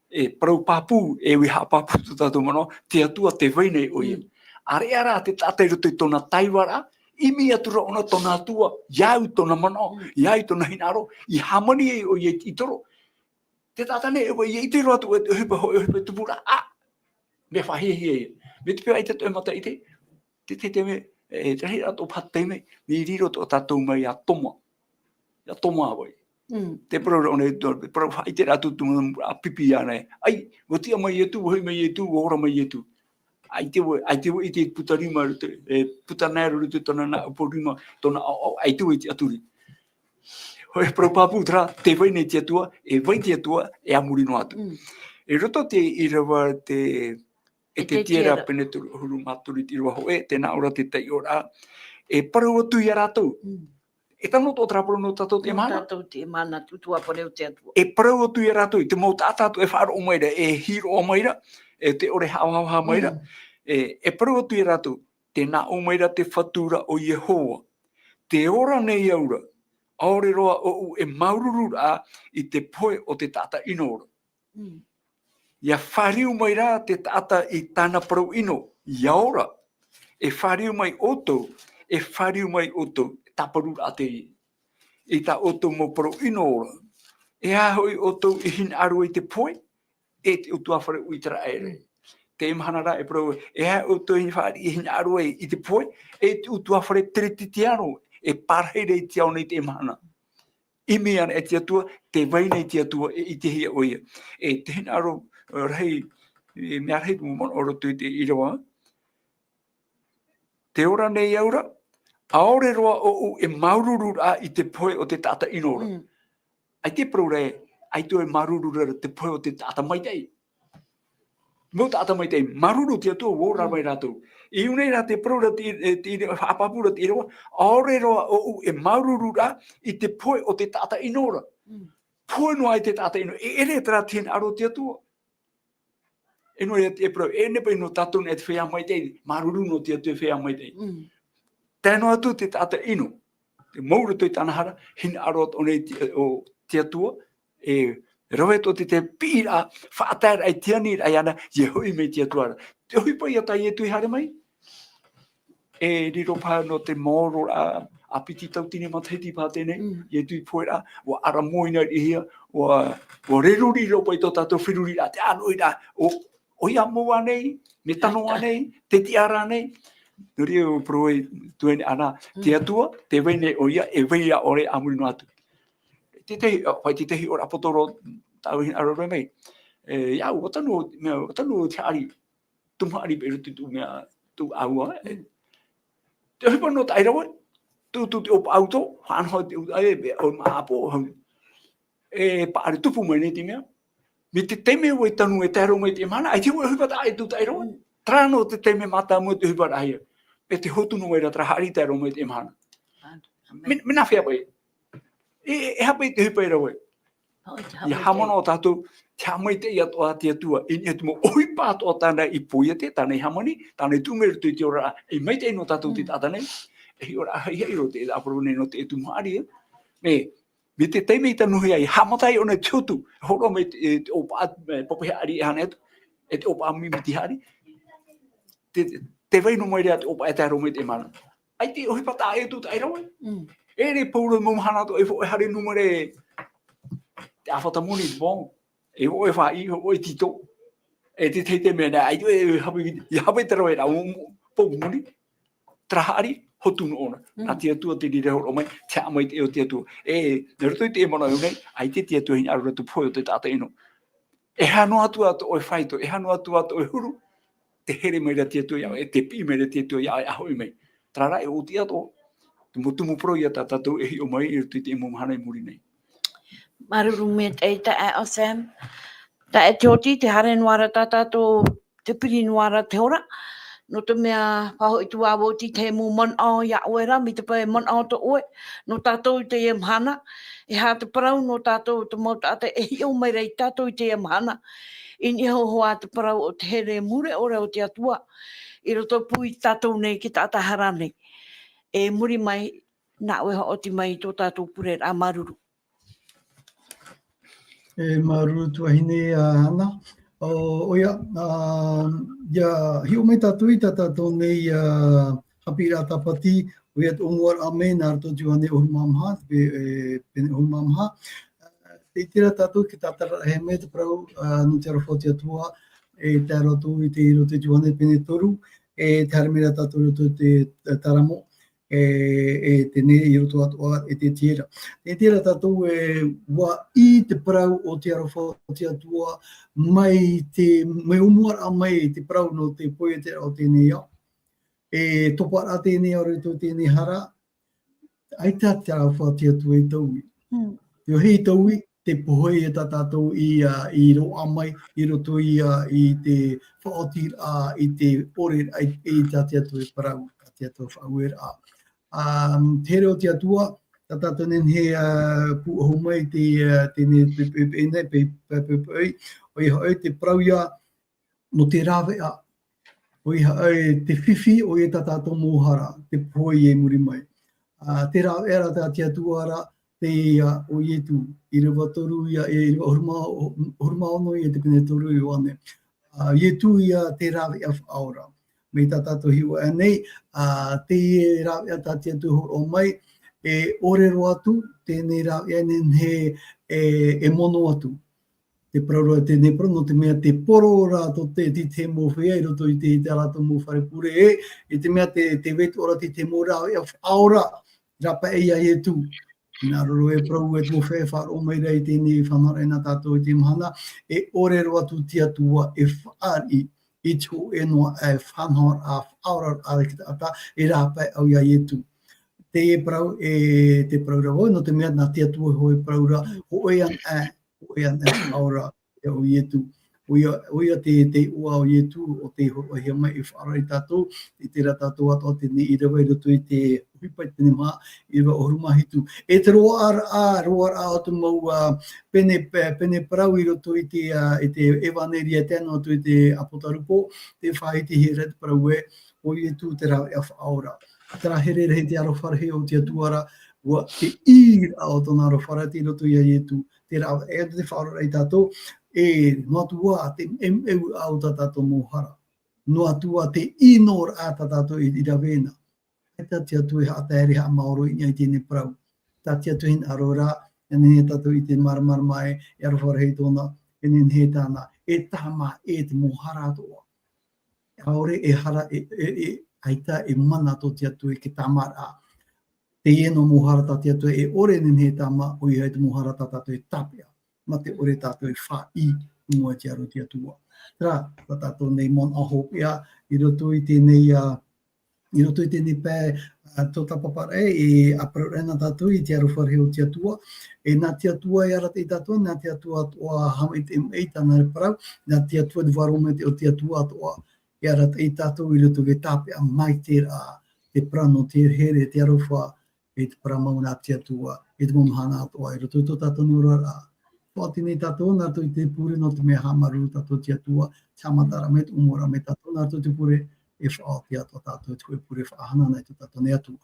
e parau pāpū, e ui haʻapāpū tō tātou manaʻo, te Atua tē vai nei ʻoia. Mm. ʻAreʻa rā te taʻata i roto i tōna taivaraʻa, ʻimi atu ra ʻōna tōna Atua, ia au tōna manaʻo, mm, ia au tōna hinaʻaro, i hāmani ai ʻoia i te ʻītoro. Te taʻata nei, e, ʻua ʻite roa atu, e, ʻohipa, ʻohipa tupuraʻa, ā, mea faʻahiahia ia. Mai te peu ʻaita atoʻa e mata ʻite, te, te, te mea, e, te rahi rā atoʻa paha taime, i riro atoʻa tātou mai iā Toma. ia tō māua. Mm. Te parau ra ʻōna, te parau faʻaʻite ra atu tō māua, ʻa pipi ana e. ʻAi, ʻua tiʻa mai Ietu, ʻua hoʻi mai Ietu, ʻua ora mai Ietu. ʻAita vau, ʻaita vau i te puta rima, te, e, puta nā roto i tōna nā upoʻo rima, tōna ʻaoʻao, ʻaita vau i te ʻaturi. Hōʻē parau pāpū terā, tē vai nei te Atua, e vai te Atua, e a muri noa atu. Mm. I roto te ʻīrava te, e te Ezekiela pene toru ʻahuru mā toru i te ʻīrava hōʻē, tē nā ʻō ra te taiʻoraʻa, e parau atu ia rātou. Mm. E tano tō terā parau nō tātou teie mahana. Nō tātou teie mahana, te ʻutuāfare o te Atua. E parau atu ia rātou, i te mau taʻata atoʻa e faʻaroʻo mai ra, e hiʻo mai ra, e te ʻore haʻahaʻa mai ra. Mm. E, e parau atu ia rātou, tē nā ʻō mai ra te Fatu ra ʻo Iehova. Tē ora nei au ra, ʻaore roa ʻoʻu e māuruuru ra i te pohe o te taʻata ʻino ra. Mm. ʻIa fāriu mai rā te taʻata i tāna parau ʻino, ʻia ora. E fāriu mai ʻoutou, e fāriu mai ʻoutou, tāparu rā te, i tā ʻoutou mau parau ʻino ra. E aha hoʻi ʻoutou i hinaʻaro i te pohe, e te ʻutuāfare o ʻĪteraʻera. Mm. Teie mahana rā e parau, e aha ʻoutou i fāriʻi i hinaʻaro ai i te pohe, e te ʻutuāfare teretitiano, e pārahi ra i te ao nei teie mahana. ʻImi ana e te Atua, tē vai nei te Atua, e ʻitehia ʻoia. E te hinaʻaro, e, rahi, e, mea rahi te mau manaʻo roto i te ʻīrava. Tē ora nei au ra, ʻaore roa ʻoʻu e māuruuru ra i te pohe o te taʻata ʻino ra. Mm. ʻAita e parau ra, ʻaita e māuruuru ra te pohe o te taʻata maitaʻi. Mau taʻata maitaʻi, māuruuru te Atua, ʻua ora mai rātou. I ʻō nei rā te parau ra te, e, te, e, haʻapāpū ra te ʻīrava, ʻaore roa ʻoʻu e māuruuru ra i te pohe o te taʻata ʻino ra. Mm. Pohe noa i te taʻata ʻino, e ʻere terā te hinaʻaro o te Atua. E noa ia te parau, e nehenehe nō tātou nei te feiā maitaʻi, māuruuru nō te Atua e feiā maitaʻi. Mm. Tae noa atu te taʻata ʻino, te mau roto i tāna hara, hinaʻaro atoʻa nei te, o te Atua, e rave atoʻa te, te piʻiraʻa, faʻataeraʻa, e tiani ra iāna, ʻia hoʻi mai te Atua ra. Te ʻohipa ia tā Ietu i haere mai. E riro paha nō te maoro ra, ʻāpiti tauatini matahiti paha teie nei, Mm. Ietu i pohe ra, ʻua ara moe i nā riʻihia, ʻua, ʻua reruri roa paʻi tō tātou feruriraʻa, te ʻānoʻiraʻa, ʻo, ʻoia mau ānei, mea tano ānei, te tiʻa rānei. Nō reira ʻua parau ai tuahine Ana, te Mm. Atua, tē vai nei ʻoia, e vai ʻia ʻore a muri noa atu. Tētahi, ʻo, paʻi tētahi ʻōraʻa poto roa, tāʻu i hinaʻaro mai. E, ʻia au, ʻua tanu, mea, ʻua tanu te haʻari, tumu haʻari paʻi i roto i tō mea, tō ʻāua, e. Mm. Te ʻohipa nō Taʻairau, tū, tū te ʻōpaʻa uto, haʻanaho te ʻū, e, e, ʻo Maʻapo, hau. E, paʻari tupu mai nei te mea. Mai te taime ʻua tae noa e tae roa mai teie mahana, ʻaita e ʻohipa taʻa ʻē tū Taʻairau. Mm. Terā noa te taime mātāmua te ʻohipa rahi. E te hotu noa mai ra terā haʻari tae roa mai teie mahana. Amen. Me, mea nāfea paʻi. E, e, e aha paʻi te ʻohipa i rave. ʻIa haʻamanaʻo tātou, te haʻamaitaʻi atoʻa a te Atua, i niʻa i te mau ʻohipa atoʻa tāna i poiete, tāna i hāmani, tāna i tuʻu mai i roto i te oraraʻa, e maitaʻi nō tātou te Mm. taʻata nei, e hiʻoraʻa haʻihaʻi roa te, e parau nei nō te tumu haʻari, e. Mai, mai te taime i tanuhia ai, haʻamata ai ʻōna i te hotu, hōroʻa mai te, e, te ʻōpaʻa, e, papaʻi haʻari e haere atu, e te ʻōpaʻa mimiti haʻari. Te, te vai noa mai ra te ʻōpaʻa e tae roa mai teie mahana. ʻAita e ʻohipa taʻa ʻē tū Taʻairau. Mm. E rave pauroa mau mahana atoʻa, e fo-, e haere nūmera te ʻāfata moni, bon. E ʻoe faʻi, e ʻoe tito. E te, te, te mea nā, ʻaita e hape, e hape te rave ra, o, o, pou moni. Terā haʻari, hotu noa ʻōna. Mm. Nā te Atua te reira hōroʻa mai, te haʻamaitaʻi o te Atua. E, nā roto i te manaʻo nei, ʻaita te Atua i hinaʻaro ra te pohe o te taʻata ʻino. E aha noa atu ā tō ʻoe faito, e aha noa atu ā tō ʻoe huru, te here mai ra te Atua iā ʻoe, e te piʻi mai ra te Atua iā ʻoe, ʻa hoʻi mai. Terā rā e ʻōti atoʻa, te mau tumu parau ia tā tātou e hiʻo mai i roto i teie mau mahana i muri nei. Māuruuru maitaʻi taeaʻe Sam. Taeaʻe Tioti, tē haere noa ra tā tātou, tē piri noa ra te hora. Nō te mea, faʻahoʻi atu ā vau i te mau manaʻo iā ʻoe ra, mai te pae manaʻo tō ʻoe, nō tātou i teie mahana. E aha te parau nō tātou, te mau taʻata e hiʻo mai ra iā tātou i teie mahana. I niʻa iho ā te parau o te here mure ʻore o te Atua, i roto pū iā tātou nei, te taʻata hara nei. E muri mai, nā ʻoe e haʻaoti mai i tō tātou pureraʻa, māuruuru. E, māuruuru tuahine, ā, Ana. ʻO, ʻoia, ā, ʻia hiʻo mai tātou i tā tātou nei, ā, haʻapiʻiraʻa tāpati, ʻoia te ʻōmuaraʻa mai nā roto i te Ioane ʻahuru mā maha, pe-, e, pene ʻahuru mā maha. Ā, tē ʻite ra tātou, tē tātarahia mai te parau, ā, nō te aroha o te Atua, e tae roa atu i te, i roto i te Ioane pene toru, e tē haere mai ra tātou i roto i te, e, Taramo. e, e teie nei i roto atoʻa e te tiera. E tiera tātou e ʻua ʻī te parau o te aroha o te Atua mai te, mai ʻōmuaraʻa mai te parau nō te poieteraʻa o teie nei ao. E topa rā teie nei ao i roto i teie nei hara, ʻaita te aroha o te Atua i taui. Mm. Te ʻohi taui, te pohe ia tā tātou i, ā, i roaʻa mai, i roto ia i te faʻaotiraʻa, i te ʻore, i, i tā te Atua e parau, tā te Atua faʻaueraʻa. Ā, te here o te Atua, tā tātou e nehenehe, ā, pūʻohu mai te, ā, teie nei pe, pe, pe, nei pe, pe, pe, pe, ʻoia hoʻi te parau ia, nō te rāveʻa. ʻOia hoʻi te fifi, ʻoia tā tātou mau hara, te pohe i muri mai. Ā, te rāveʻa ra tā te Atua ra, teie ʻo Ietu, ʻīrava toru ia, ʻīrava ʻahuru mā, ʻahuru mā ono ia te pene toru Ioane. Ā, Ietu ia te rāveʻa faʻaora. Mai tā tātou hiʻo aʻe nei, ā, teie rāveʻa tā te Atua e hōroʻa mai, e ʻore roa atu, teie rāveʻa e nehenehe e, e mono atu. Te parau ra teie nei parau, nō te mea te poro ra tō te, te, te mau feiā i roto i te, i tā rātou mau fare pure ē, i te mea te, te vaiiho ra te, te mau rāveʻa faʻaora, rāpae ia Ietu. Hinaʻaro e parau e te mau feiā e faʻaroʻo mai ra i teie nei faʻanahoraʻa nā tātou i teie mahana, e ʻore roa atu te Atua e fāriʻi i te hōʻē noa aʻe faʻanahoraʻa, faʻaoraraʻa i te taʻata, e rāpae au ia Ietu. Teie parau, e te parau ra vau, nō te mea nā te Atua hoʻi e parau ra, hōʻē ana aʻe, hōʻē ana aʻe faʻaora, ia ʻo Ietu. ʻOia, ʻoia te, te iʻoa o Ietu, ʻo tei hōroʻahia mai e faʻaora ia tātou, i terā tātou atoʻa teie nei ʻīrava i roto i te ʻohipa i te pene maha, ʻīrava ʻahuru mā hitu. E te roaʻaraʻa, roaʻaraʻa o te mau, ā, pene, pe-, pene parau i roto i te, ā, i te ʻEvaneria e tae noa atu i te Apotarupo, tē faʻahitihia ra te parau ē, ʻo Ietu te rāveʻa faʻaora. Terā here rahi te aroha rahi o te Atua ra, ʻua te ʻīraʻa o tōna aroha ra tei roto ia Ietu, te rāveʻa e te faʻaoraraʻa ia tātou, e, noa atu ā te meumeuaʻa o tā tātou mau hara. Noa atu ā te ʻinoraʻa tā tātou i, i rave na. ʻAita te Atua e haʻataere, haʻamaoro i niʻa i teie nei parau. Tā te Atua e hinaʻaro ra, e nehenehe tātou i te māramarama e, e aroha rahi tōna, e nehenehe tāna, e tāmā ʻē te mau hara atoʻa. ʻAore e hara, e, e, e, ʻaita e mana tō te Atua i te tāmāraʻa. Teie noa mau hara tā te Atua e ʻore e nehenehe e tāmā, ʻoia hoʻi te mau hara tā tātou e tāpeʻa. Mā te ʻore tātou e faʻaʻī i mua i te aro o te Atua. Terā, tā tātou nei manaʻo hopeʻa, i roto i teie nei, ā, i roto i teie nei pae, ā, tautapaparaʻa, e ʻāparau ra nā tātou i te aroha rahi o te Atua. E nā te Atua e arataʻi ia tātou, nā te Atua atoʻa e haʻamaitaʻi i tāna parau, nā te Atua te vārua maitaʻi o te Atua atoʻa e arataʻi ia tātou i roto i te tāpeʻa maitaʻi ra, te parau nō te here, te aroha, e te parau mau nā te Atua, i te mau mahana atoʻa, i roto i tō tātou nei oraraʻa. Faʻaoti nei tātou, nā roto i te pure nō te mea haʻamāuruuru tātou i te Atua, te haʻamataraʻa mai, te ʻōmuaraʻa mai tātou, nā roto i te pure, e faʻaoti atoʻa tātou, te hōʻē pure faʻahanahana i tō tātou nei Atua.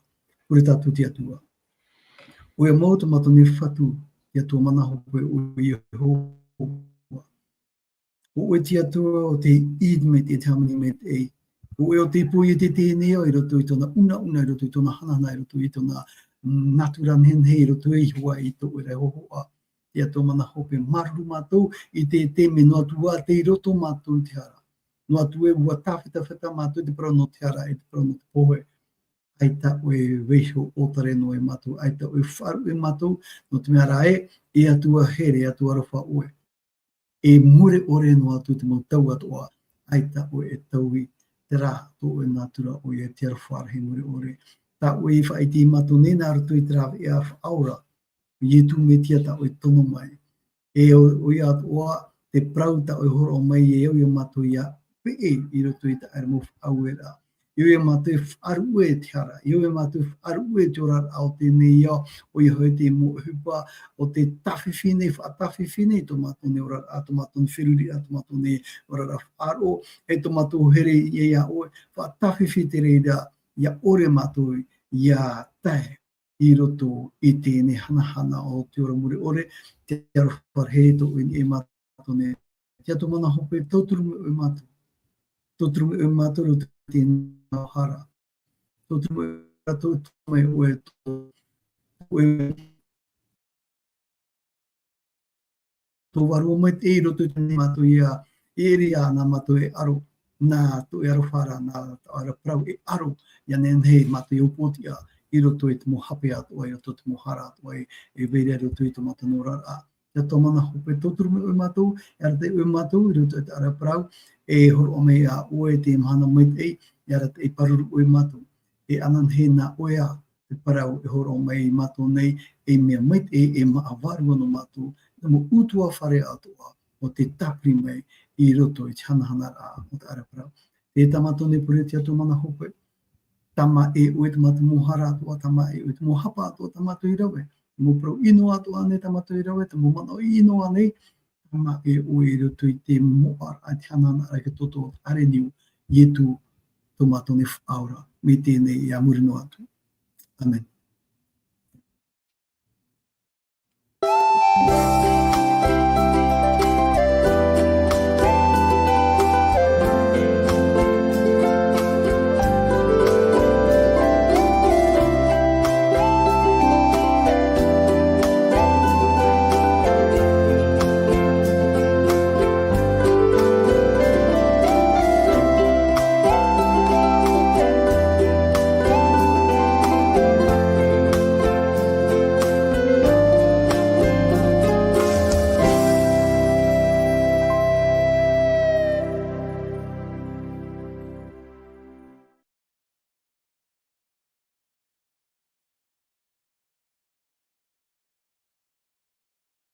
Pure tātou i te Atua. ʻOia mau tō mātou nei Fatu, te Atua mana hope, ʻo Iehova. ʻO ʻoe te Atua, ʻo tei ʻite maitaʻi, te hāmani maitaʻi. ʻO ʻoe ʻo tei poiete teie nei ao i roto i tōna unauna, i roto i tōna hanahana, i roto i tōna, mm, natura nehenehe, i roto iho ā i tō ʻoe ra hōhoʻa. Te Atua mana hope, māuruuru mātou i te, te mea noa atu ā tei roto mātou i te hara. Noa atu ē ʻua tāfetafeta mātou i te parau nō te hara, i te parau nō te pohe. ʻAita ʻoe e vaiiho ʻōtare noa ia mātou, ʻaita ʻoe e faʻaruʻe ia mātou, nō te mea ra ē, e Atua here, e Atua aroha ʻoe. E mure ʻore noa atu te mau tau atoʻa, ʻaita ʻoe e taui, terā tō ʻoe natura, ʻoia te aroha rahi mure ʻore. Tā ʻoe i faʻaʻite ia mātou nei nā roto i te rāveʻa faʻaora, ʻo Ietu Metia tā ʻoe e tono mai. E ʻo, ʻoia atoʻa te parau tā ʻoe e hōroʻa mai, e au ia mātou ia peʻe i roto i tā ʻoe mau faʻaueraʻa. E au ia mātou e faʻaruʻe i te hara, e au ia mātou e faʻaruʻe i te oraraʻa o teie nei ao, ʻoia hoʻi te mau ʻohipa o te tāfifi nei, faʻatāfifi nei tō mātou nei oraraʻa, tō mātou nei feruriraʻa, tō mātou nei oraraʻa faʻaroʻo, e tō mātou here i niʻa iā ʻoe, faʻatāfifi te reira, ʻia ʻore mātou, ʻia tae i roto i teie nei hanahana o te ora mure ʻore, te aroha rahi tō ʻoe i niʻa ia mātou nei. Te Atua mana hope, tauturu mai ʻoe ia mātou. Tauturu mai ʻoe ia mātou i roto i teie nei hara. Tauturu mai ʻoe, tauturu mai ʻoe, tō ʻoe tō vārua maitaʻi i roto i teie nei mātou ia, e ʻere ia nā mātou e aro, nā tō ʻoe aroha ra, nā tō ʻoe parau e ʻaro, ʻia nehenehe mātou e upoʻotiʻa i roto i te mau hape atoʻa, i roto i te mau hara atoʻa, e, e vai ra i roto i tō mātou oraraʻa. ʻIa tō mana hope, tauturu mai ʻoe ia mātou, e arataʻi ʻoe ia mātou, i roto i te ara parau, e hōroʻa mai ā ʻoe te mahana maitaʻi, e arataʻi, e pāruru ʻoe ia mātou. E ananahi nā ʻoe ā te parau e hōroʻa mai ia mātou nei, e mea maitaʻi, e māʻa vārua nō mātou, nā mau ʻutuāfare atoʻa, ʻo tē tāpiri mai i roto i te hanahanaraʻa o te ara parau. Tē tā mātou nei pure, ʻia tō mana hope. Tāmā e ʻoe tā mātou mau hara atoʻa, tāmā e ʻoe te mau hapa atoʻa tā mātou i rave, te mau parau ʻino atoʻa nei tā mātou i rave, te mau manaʻo ʻino nei, tāmā e ʻoe i roto i te moʻaraʻa, te hanahanaraʻa, te toto ʻāreʻa niu, Ietu tō mātou nei Faʻaora, mai teie nei ʻia muri noa atu. ʻĀmene.